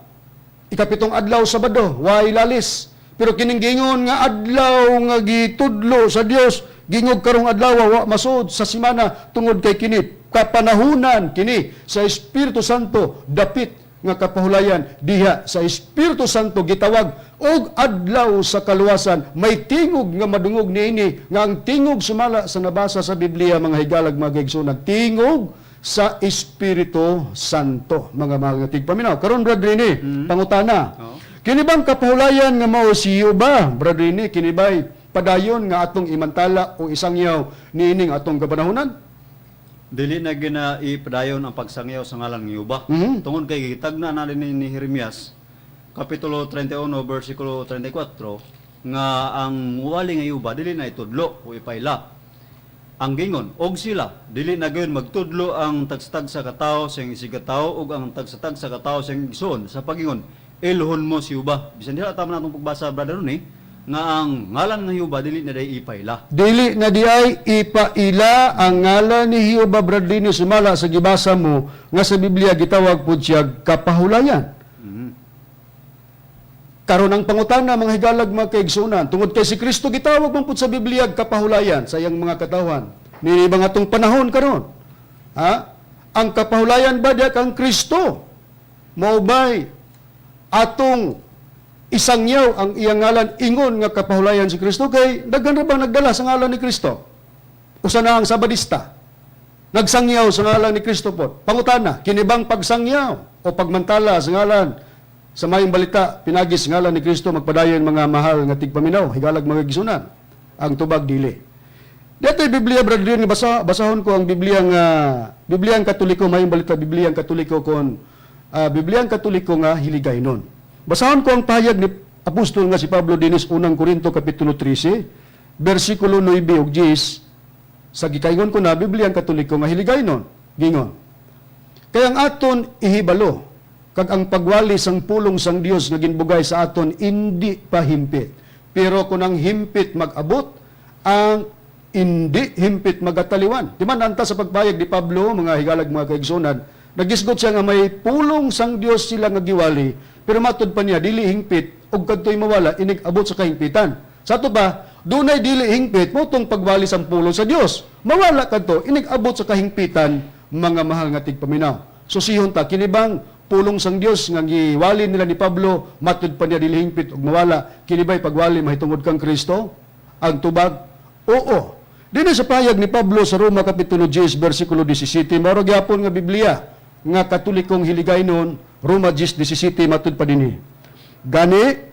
ikapitong adlaw Sabado, way lalis. Pero kining gingon nga adlaw nga gitudlo sa Dios, gingog karong adlaw wa masud sa simana tungod kay kini kapanahunan kini sa Espiritu Santo, dapit nga kapahulayan diha sa Espiritu Santo gitawag og adlaw sa kaluwasan. May tingog nga madungog niini nga ang tingog sumala sa nabasa sa Biblia, mga higalag, mga kaigsuonan, tingog sa Espiritu Santo, mga mahal nga tigpaminaw. Karon, Brad Rene, pangutana. Oo. Kini bang kapahulayan nga mao si ba, Brad Rene, kini ba'y padayon nga atong imantala o isangyaw niining atong kapanahunan? Dili na gina ipadayon ang pagsangyaw sa ngalan ng Yuba. Tungod kay gitagna na ni Jeremias kapitulo 31 versikulo 34 nga ang wali nga Yuba dili na itudlo o ipaila. Ang gingon og sila dili na gayon magtudlo ang tagsa-tagsa ka tawo sa iyang isigkatawo ug ang tagsa-tagsa ka tawo sa iyang igsoon sa pagingon, "Ilhon mo si Jehova." Bisan diha tama na atong pagbasa, Brother Ronnie, nga ang ngalan nga Jehova dili na day ipaila. Dili na di ay ipaila ang ngalan ni Jehova, Bradley, sumala sa gibasa mo nga sa Biblia gitawag pud siya kapahulayan. Karon ang pangutana, mga higalag, mga kaigsunan, tungod kay si Kristo gitawag man pud sa Biblia kapahulayan sa iyang mga katawhan. Niini ba nga atong panahon karon? Ha? Ang kapahulayan ba diya kang Kristo? Mao bay atong isangyaw ang iyang ngalan ingon nga kapahulayan si Kristo kay daghan ra ba nagdala sa ngalan ni Kristo? Usa na ang Sabadista. Nagsangyaw sa ngalan ni Kristo po. Pangutana, kini bang pagsangyaw o pagmantala sa ngalan sa mayong balita pinagi sa ngalan ni Kristo magpadayon, mga mahal nga tigpaminaw, higalag, mga igsunan? Ang tubag, dili. Dito Biblia, Brother Leon, basahon ko ang Biblia nga Biblia ang Katoliko, mayong balita Biblia ang Katoliko kon Biblia ang Katoliko nga hiligaynon. Basahon ko ang pahayag ni apostol nga si Pablo dinis unang Korinto kapitulo 13 bersikulo 9 ug 10 sa gikaingon ko na Biblia ang Katoliko nga hiligaynon. Gingon: "Kaya ang aton ihibalo, kag ang pagwali sang pulong sang Dios nga ginbugay sa aton indi pa himpit. Pero kung ang himpit mag-abot, ang indi himpit magataliwan." Di man anta sa pagpayag ni Pablo, mga higalag, mga kaigsunan, nagisgot siya nga may pulong sang Dios sila nga giwali, pero matud pa niya dili hingpit ug kadtoy mawala inig abot sa kahingpitan. Sa ato ba, dunay dili hingpit mo tong pagwali sang pulong sa Dios. Mawala kadto inig abot sa kahingpitan, mga mahal nga tigpaminaw. So sihon ta, kini bang pulong sang Dios nga giwali nila ni Pablo, matud pa niya dili hingpit ug mawala, kini ba'y pagwali mahitungod kang Kristo? Ang tubag, oo. Dinhi sa pahayag ni Pablo sa Roma kapitulo 10 bersikulo 17, mao ra gyapon nga Biblia nga Katolikong hiligaynon, Roma 10:17, matud pa dinhi: "Gani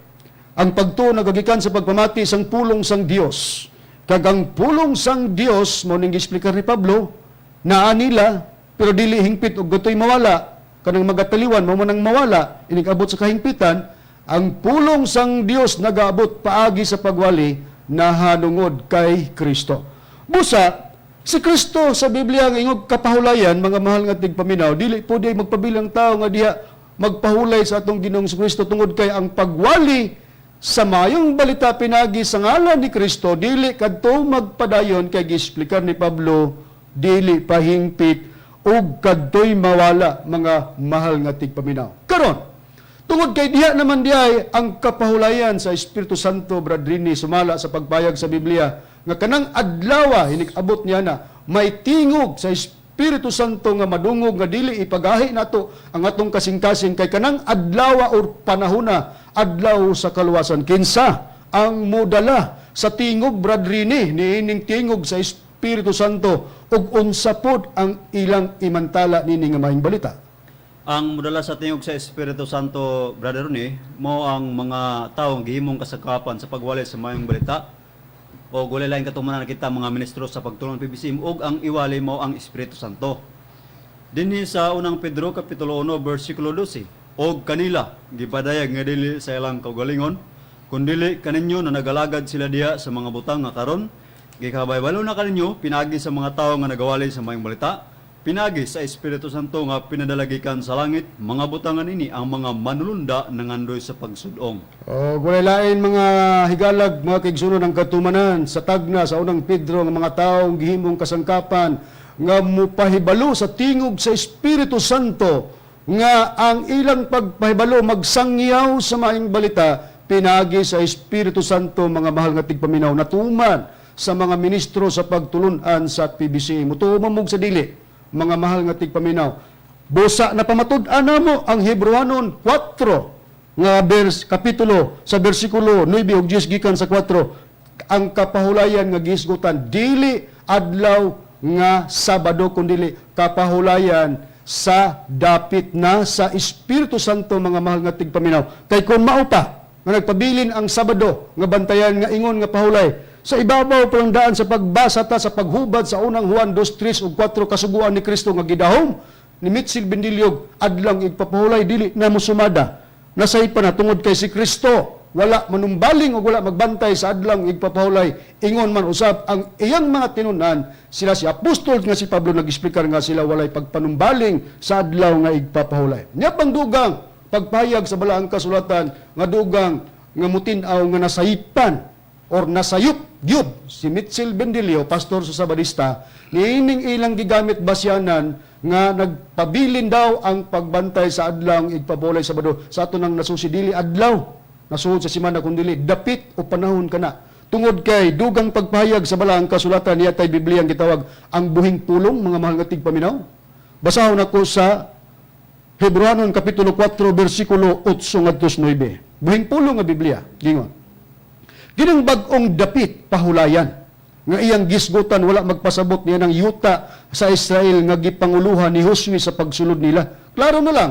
ang pagtuo nagagikan sa pagpamati sang pulong sang Dios. Kag ang pulong sang Dios, mao ning giexplikar ni Pablo, naa nila pero dili hingpit ug gatoy mawala, kanang magataliwan mao man ang mawala inig abot sa kahingpitan. Ang pulong sang Dios nagaabot paagi sa pagwali nahanungod kay Kristo." Busa si Kristo sa Biblia nga ingog kapahulayan, mga mahal nga tigpaminaw, dili po di magpabilang tao nga diha magpahulay sa atong Ginoong Kristo tungod kay ang pagwali sa mayong balita pinagi sa ngalan ni Kristo dili kadto magpadayon kay giexplikar ni Pablo dili pahingpit ug kadtoy mawala, mga mahal nga tigpaminaw. Karon, tungod kay diha naman diay ang kapahulayan sa Espiritu Santo, Bradrini, sumala sa pagpayag sa Biblia nga kanang adlawa inig-abot niya na may tingog sa Espiritu Santo nga madungog nga dili ipagahi nato ang atong kasing-kasing kay kanang adlawa or panahona, adlaw sa kaluwasan. Kinsa ang modala sa tingog, Bradrini, niining tingog sa Espiritu Santo ug unsa pod ang ilang imantala nini nga maayong balita? Ang modala sa tingog sa Espiritu Santo, Brother Ronnie, mo ang mga taong gihimong kasangkapan sa pagwali sa mayong balita o walay laing katumanan kita mga ministro sa pagtulong ng PBCM ug ang iwali mo ang Espiritu Santo. Dinhi sa unang Pedro kapitulo 1 bersikulo 12, "Og kanila gipadayag nga dili sa ilang kaugalingon kundili kaninyo na nagalagad sila diha sa mga butang nga karon gikabaybalo na kaninyo pinagi sa mga tawo nga nagawali sa mayong balita pinagi sa Espiritu Santo nga pinadala gikan sa langit. Mga butangan ini ang mga manulunda nangandoy sa pagsudong." O, walay lain, mga higalag, mga kaigsunan, ang katumanan sa tagna sa unang Pedro nga mga taong gihimong kasangkapan nga mupahibalo sa tingog sa Espiritu Santo nga ang ilang pagpahibalo magsangyaw sa maayong balita pinagi sa Espiritu Santo, mga mahal nga tigpaminaw, natuman sa mga ministro sa pagtulunan sa PBC. Mutuo man mo sa dili, mga mahal nga tigpaminaw? Busa na pamatud-an namo ang Hebrewanon 4 nga vers kapitulo sa bersikulo 9 ug 10 gikan sa 4, ang kapahulayan nga gisgutan dili adlaw nga Sabado kundili kapahulayan sa dapit na sa Espiritu Santo, mga mahal nga tigpaminaw, kay kung mao pa nga nagpabilin ang Sabado nga bantayan nga ingon nga pahulay sa ibabaw pa lang daan sa pagbasa ta sa paghubad sa unang Juan 2, 3 ug 4, kasuguan ni Kristo nga gidahom ni Mitzel Bendiliog adlang igpapahulay dili na mosumada, nasay pa na tungod kay si Kristo. wala manumbaling o wala magbantay sa adlawng igpapahulay. Ingon man usab ang iyang mga tinunan, sila si apostol nga si Pablo nag-explicar nga sila walay pagpanumbaling sa adlaw nga igpapahulay. Nya pang dugang pagpahayag sa balaang kasulatan nga dugang nga mutin-aw nga nasayipan or nasayop gyud si Mitchell Bendilio, pastor sa Sabadista, niining ilang gigamit basyanan nga nagpabilin daw ang pagbantay sa adlawng igpapahulay Sabado sa ato nang nasusi, dili adlaw nasuod sa simana kundili dapit o panahon kana, tungod kay dugang pagpahayag sa balaang kasulatan niya tay Biblia ang gitawag ang buhing pulong. Mga mahal nga tigpaminaw, basahon ako sa Hebreanon kapitulo 4 bersikulo 8 ngadto 9. Buhing pulong nga Biblia gingon kinang bag-ong dapit pahulayan nga iyang gisgutan wala magpasabot niya ng yuta sa Israel nga gipanguluhan ni Josue sa pagsulod nila. Klaro na lang,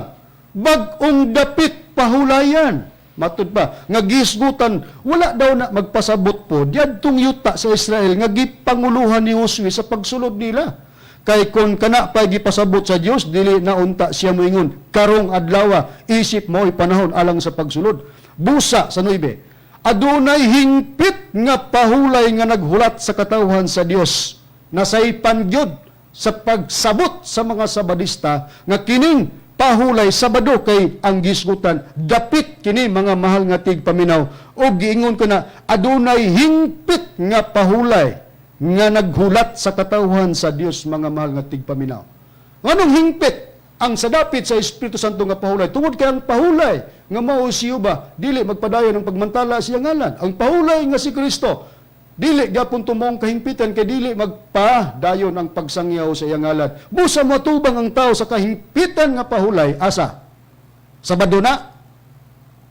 bag-ong dapit pahulayan. Matud pa, nga gisgutan, wala daw na magpasabot po diadtong yuta sa Israel nga gipanguluhan ni Josue sa pagsulod nila. Kay kung kana pa gipasabot sa Dios, dili na unta siya moingon karong adlaw isip mo panahon alang sa pagsulod. Busa sa 9, adunay hingpit nga pahulay nga naghulat sa katawhan sa Dios. Nasaypan gyud sa pagsabot sa mga Sabadista nga kining pahulay Sabado kay ang gisgutan dapit kini, mga mahal nga tigpaminaw, og giingon ko na adunay hingpit nga pahulay nga naghulat sa katawhan sa Dios, mga mahal nga tigpaminaw. Nganong hingpit ang sa dapit sa Espiritu Santo nga pahulay? Tungod kay ang pahulay nga mao si Yuba, dili magpadayon ang pagmantala sa iyang ngalan. Ang pahulay nga si Kristo, dili gyapon tumong kahingpitan kay dili magpadayon ang pagsangyaw sa iyang ngalan. Busa motubang ang tao sa kahingpitan nga pahulay, asa? Sabado na?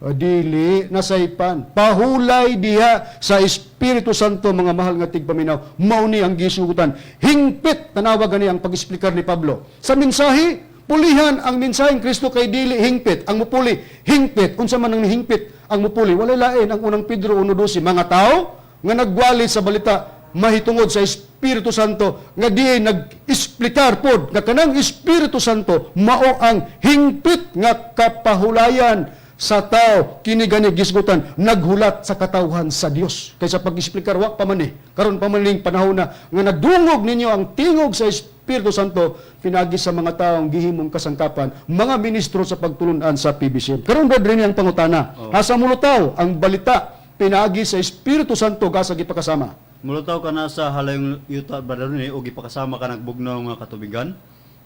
O, dili nasaypan. Pahulay diha sa Espiritu Santo, mga mahal nga tigpaminaw. Mao ni ang gisugutan. Hingpit, tanawa gani ang pag-explicar ni Pablo. Sa mensahe, pulihan ang mensaheng Kristo kay dili hingpit. Ang mupuli, hingpit. Unsa man ang hingpit ang mupuli? Walay lain ang unang Pedro 1:12. Mga tao nga nagwali sa balita mahitungod sa Espiritu Santo nga di nag-explicar pod nga kanang Espiritu Santo mao ang hingpit nga kapahulayan sa tao. Kini gani gisgutan naghulat sa katawhan sa Dios. Kaysa pag-explicar wa pa man eh, karon pa man ning panahon na nga nadungog ninyo ang tingog sa Espiritu Santo pinagi sa mga taong gihimong kasangkapan, mga ministro sa pagtulunan sa PBCM. Karon, brother, ang pangutana, asa mulutaw ang balita pinaagi sa Espiritu Santo gasa gipakasama? Mulutaw ka na sa halayong yuta, brother ni, o gipakasama ka nagbugnaw nga katubigan.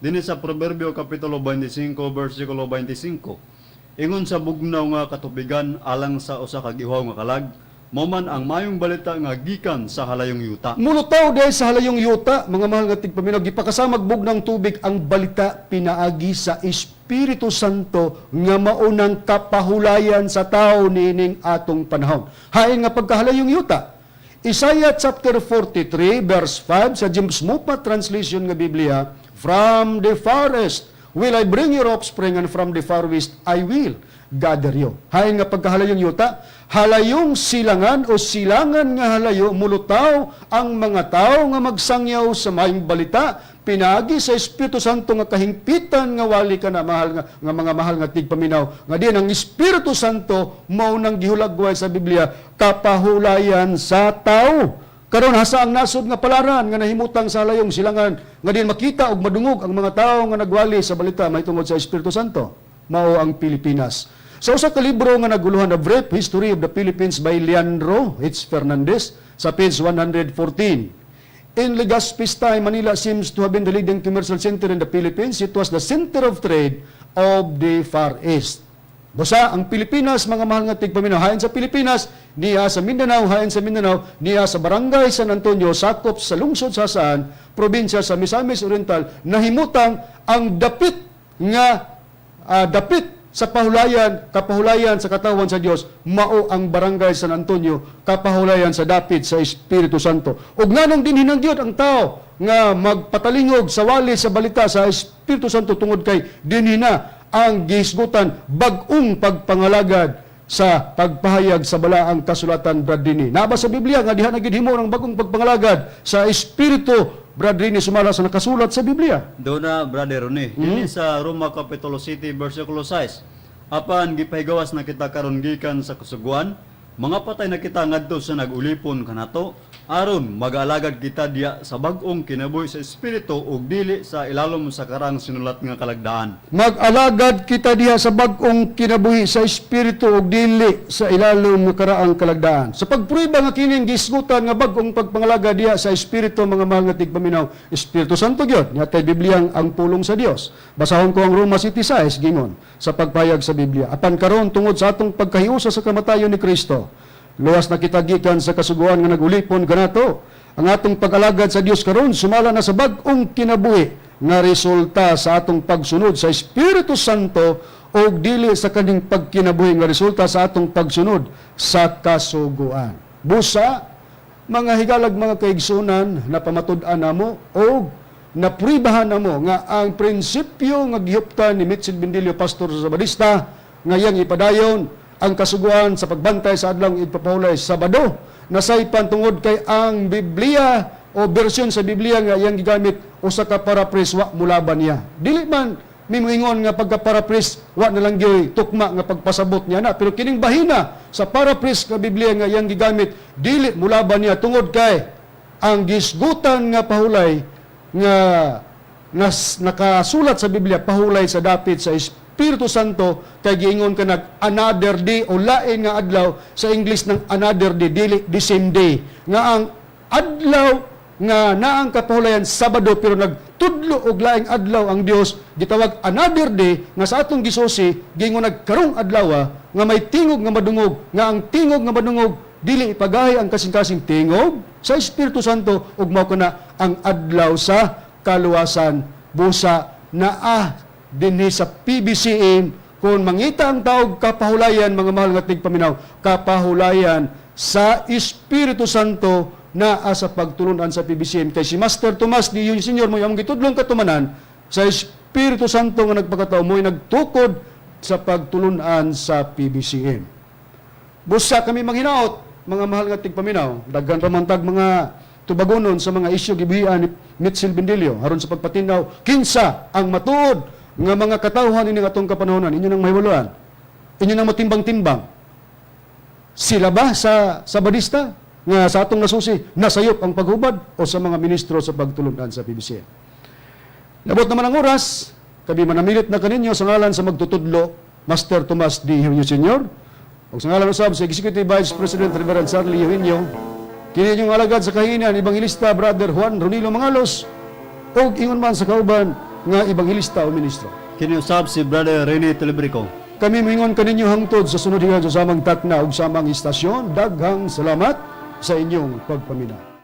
Dinhi sa Proverbio kapitulo 25 bersikulo 25. Ingon sa bugnaw nga katubigan alang sa usa ka gihaw nga kalag, mao man ang mayong balita nga gikan sa halayong yuta. Mulutaw dahil sa halayong yuta, mga mahal nga tigpaminaw, gipakasamag bugnang tubig ang balita pinaagi sa Espiritu Santo nga maunang kapahulayan sa tao niining atong panahon. Hain nga pagkahalayong yuta? Isaiah chapter 43 verse 5 sa James Moffatt translation nga Biblia, "From the farthest will I bring your offspring and from the far west I will gather you." Hain nga pagkahalayong yuta, halayong silangan o silangan nga halayo, mulutaw ang mga tao nga magsangyaw sa maayong balita pinaagi sa Espiritu Santo nga kahingpitan nga wali ka na mahal nga mga mahal nga tigpaminaw, nga diin ang Espiritu Santo mao nang gihulagway sa Biblia kapahulayan sa tao. Karon, hasa ang nasod nga palaran nga nahimutang sa halayong silangan nga diin makita og madungog ang mga tao nga nagwali sa balita mahitungod sa Espiritu Santo? Mao ang Pilipinas. Sa usa ka libro nga naguluhan, A Brief History of the Philippines by Leandro H. Fernandez, sa page 114. In Legazpi's time, Manila seems to have been the leading commercial center in the Philippines. It was the center of trade of the Far East. Basta ang Pilipinas, mga mahal nga tigpaminaw, hain sa Pilipinas, niya sa Mindanao, hain sa Mindanao, niya sa Barangay San Antonio, sakop sa lungsod sa Jasaan, probinsya sa Misamis Oriental, nahimutang ang dapit nga dapit sa pahulayan, kapahulayan sa katawan sa Dios, mao ang Barangay San Antonio, kapahulayan sa dapit sa Espiritu Santo. Ug nganong dinhi gyud ang tao nga magpatalingog sa wali sa balita sa Espiritu Santo? Tungod kay dinhi na ang gihisgutan bag-ong pagpangalagad sa pagpahayag sa balaang kasulatan, Brad Dini. Naa ba sa Biblia nga diha na gid himo ng bagong pagpangalagad sa Espiritu, Brad Dini, sumala sa nakasulat sa Biblia? Doon na, brother Rene. Dinhi sa Roma Kapitulo 7 versikulo 6. Apan gipahigawas na kita karon gikan sa kasuguan. Mga patay na kita ngadto sa nag-ulipon kanato aron mag-alagad kita diya sa bag-ong kinabuhi sa espiritu ug dili sa ilalom sa karang sinulat nga kalagdaan. Mag-alagad kita diha sa bag-ong kinabuhi sa espiritu ug dili sa ilalom nga karaang kalagdaan. Sa pagprueba nga kining gisgutan nga bag-ong pagpangalagad diha sa espiritu, mga mahal nga tigpaminaw, Espiritu Santo gyud nga kay Biblia ang pulong sa Dios. Basahon ko ang Roma 7:6 gingon sa pagpayag sa Biblia. Apan karon, tungod sa atong pagkahiusa sa kamatayon ni Kristo, luwas na kita gikan sa kasuguan nga nagulipon kanato. Ang atong pag-alagad sa Dios karon sumala na sa bag-ong kinabuhi nga resulta sa atong pagsunod sa Espiritu Santo o dili sa kaning pagkinabuhi nga resulta sa atong pagsunod sa kasuguan. Busa, mga higalag, mga kaigsunan, na pamatud-an namo o napribahan namo nga ang prinsipyo nga gihuptan ni Mitchell Bendilio, pastor sa Sabadista, nga iyang ipadayon ang kasuguan sa pagbantay sa adlawng igpapahulay, Sabado, nasaypan tungod kay ang Biblia o bersyon sa Biblia nga iyang gigamit, usa ka paraphrase, wa mulaban niya. Dili man mimuingon nga pagka-paraphrase wa na lang gyoy tukma nga pagpasabot niya na, pero kining bahina sa paraphrase nga Biblia nga iyang gigamit, dili mulaban niya tungod kay ang gisgutan nga pahulay nga nakasulat sa Biblia, pahulay sa dapit sa Espiritu Santo, kay giingon ka nag another day o lain nga adlaw sa English ng another day, dili the same day nga ang adlaw nga naang kapahulayan Sabado, pero nagtudlo og laing adlaw ang Dios, gitawag another day, nga sa atong gisusi giingon nagkarong adlaw nga may tingog nga madungog, nga ang tingog nga madungog dili ipagahi ang kasing-kasing tingog sa Espiritu Santo, ug mao kana ang adlaw sa kaluwasan. Busa naa dinhi sa PBCM kung mangita ang tawag kapahulayan, mga mahal nga tigpaminaw, kapahulayan sa Espiritu Santo naa sa pagtulunan sa PBCM, kay si Master Tomas D. Eugenio Senior mo ang gitudlong katumanan sa Espiritu Santo nga nagpakatao, mo'y nagtukod sa pagtulunan sa PBCM. Busa kami manghinaot, mga mahal nga tigpaminaw, daghan pa man tag mga tubagonon sa mga isyu gibuhian ni Mitchell Bendilio aron sa pagpatinaw kinsa ang matuod nga mga katawhan ini atong kapanahonan. Inyo nang mahiwaluan. Inyo nang matimbang-timbang. Sila ba sa Sabadista nga sa atong nasusi nasayop ang paghubad o sa mga ministro sa pagtulunan sa PBCM? Nabot naman ang oras, kami manamilit na kaninyo sa ngalan sa magtutudlo, Master Tomas D. Eugenio Sr., ug sa ngalan usab sa Executive Vice President Reverend Charlie Eugenio, kini inyong alagad sa kahinan, Evangelista Brother Juan Ronilo Mangalos, ug ingon man sa kauban nga evangelista o ministro. Kini usab si Brother Rene Telebrico. Kami moingon kaninyo hangtod sa sunod higayon sa samang takna ug samang istasyon. Daghang salamat sa inyong pagpaminaw.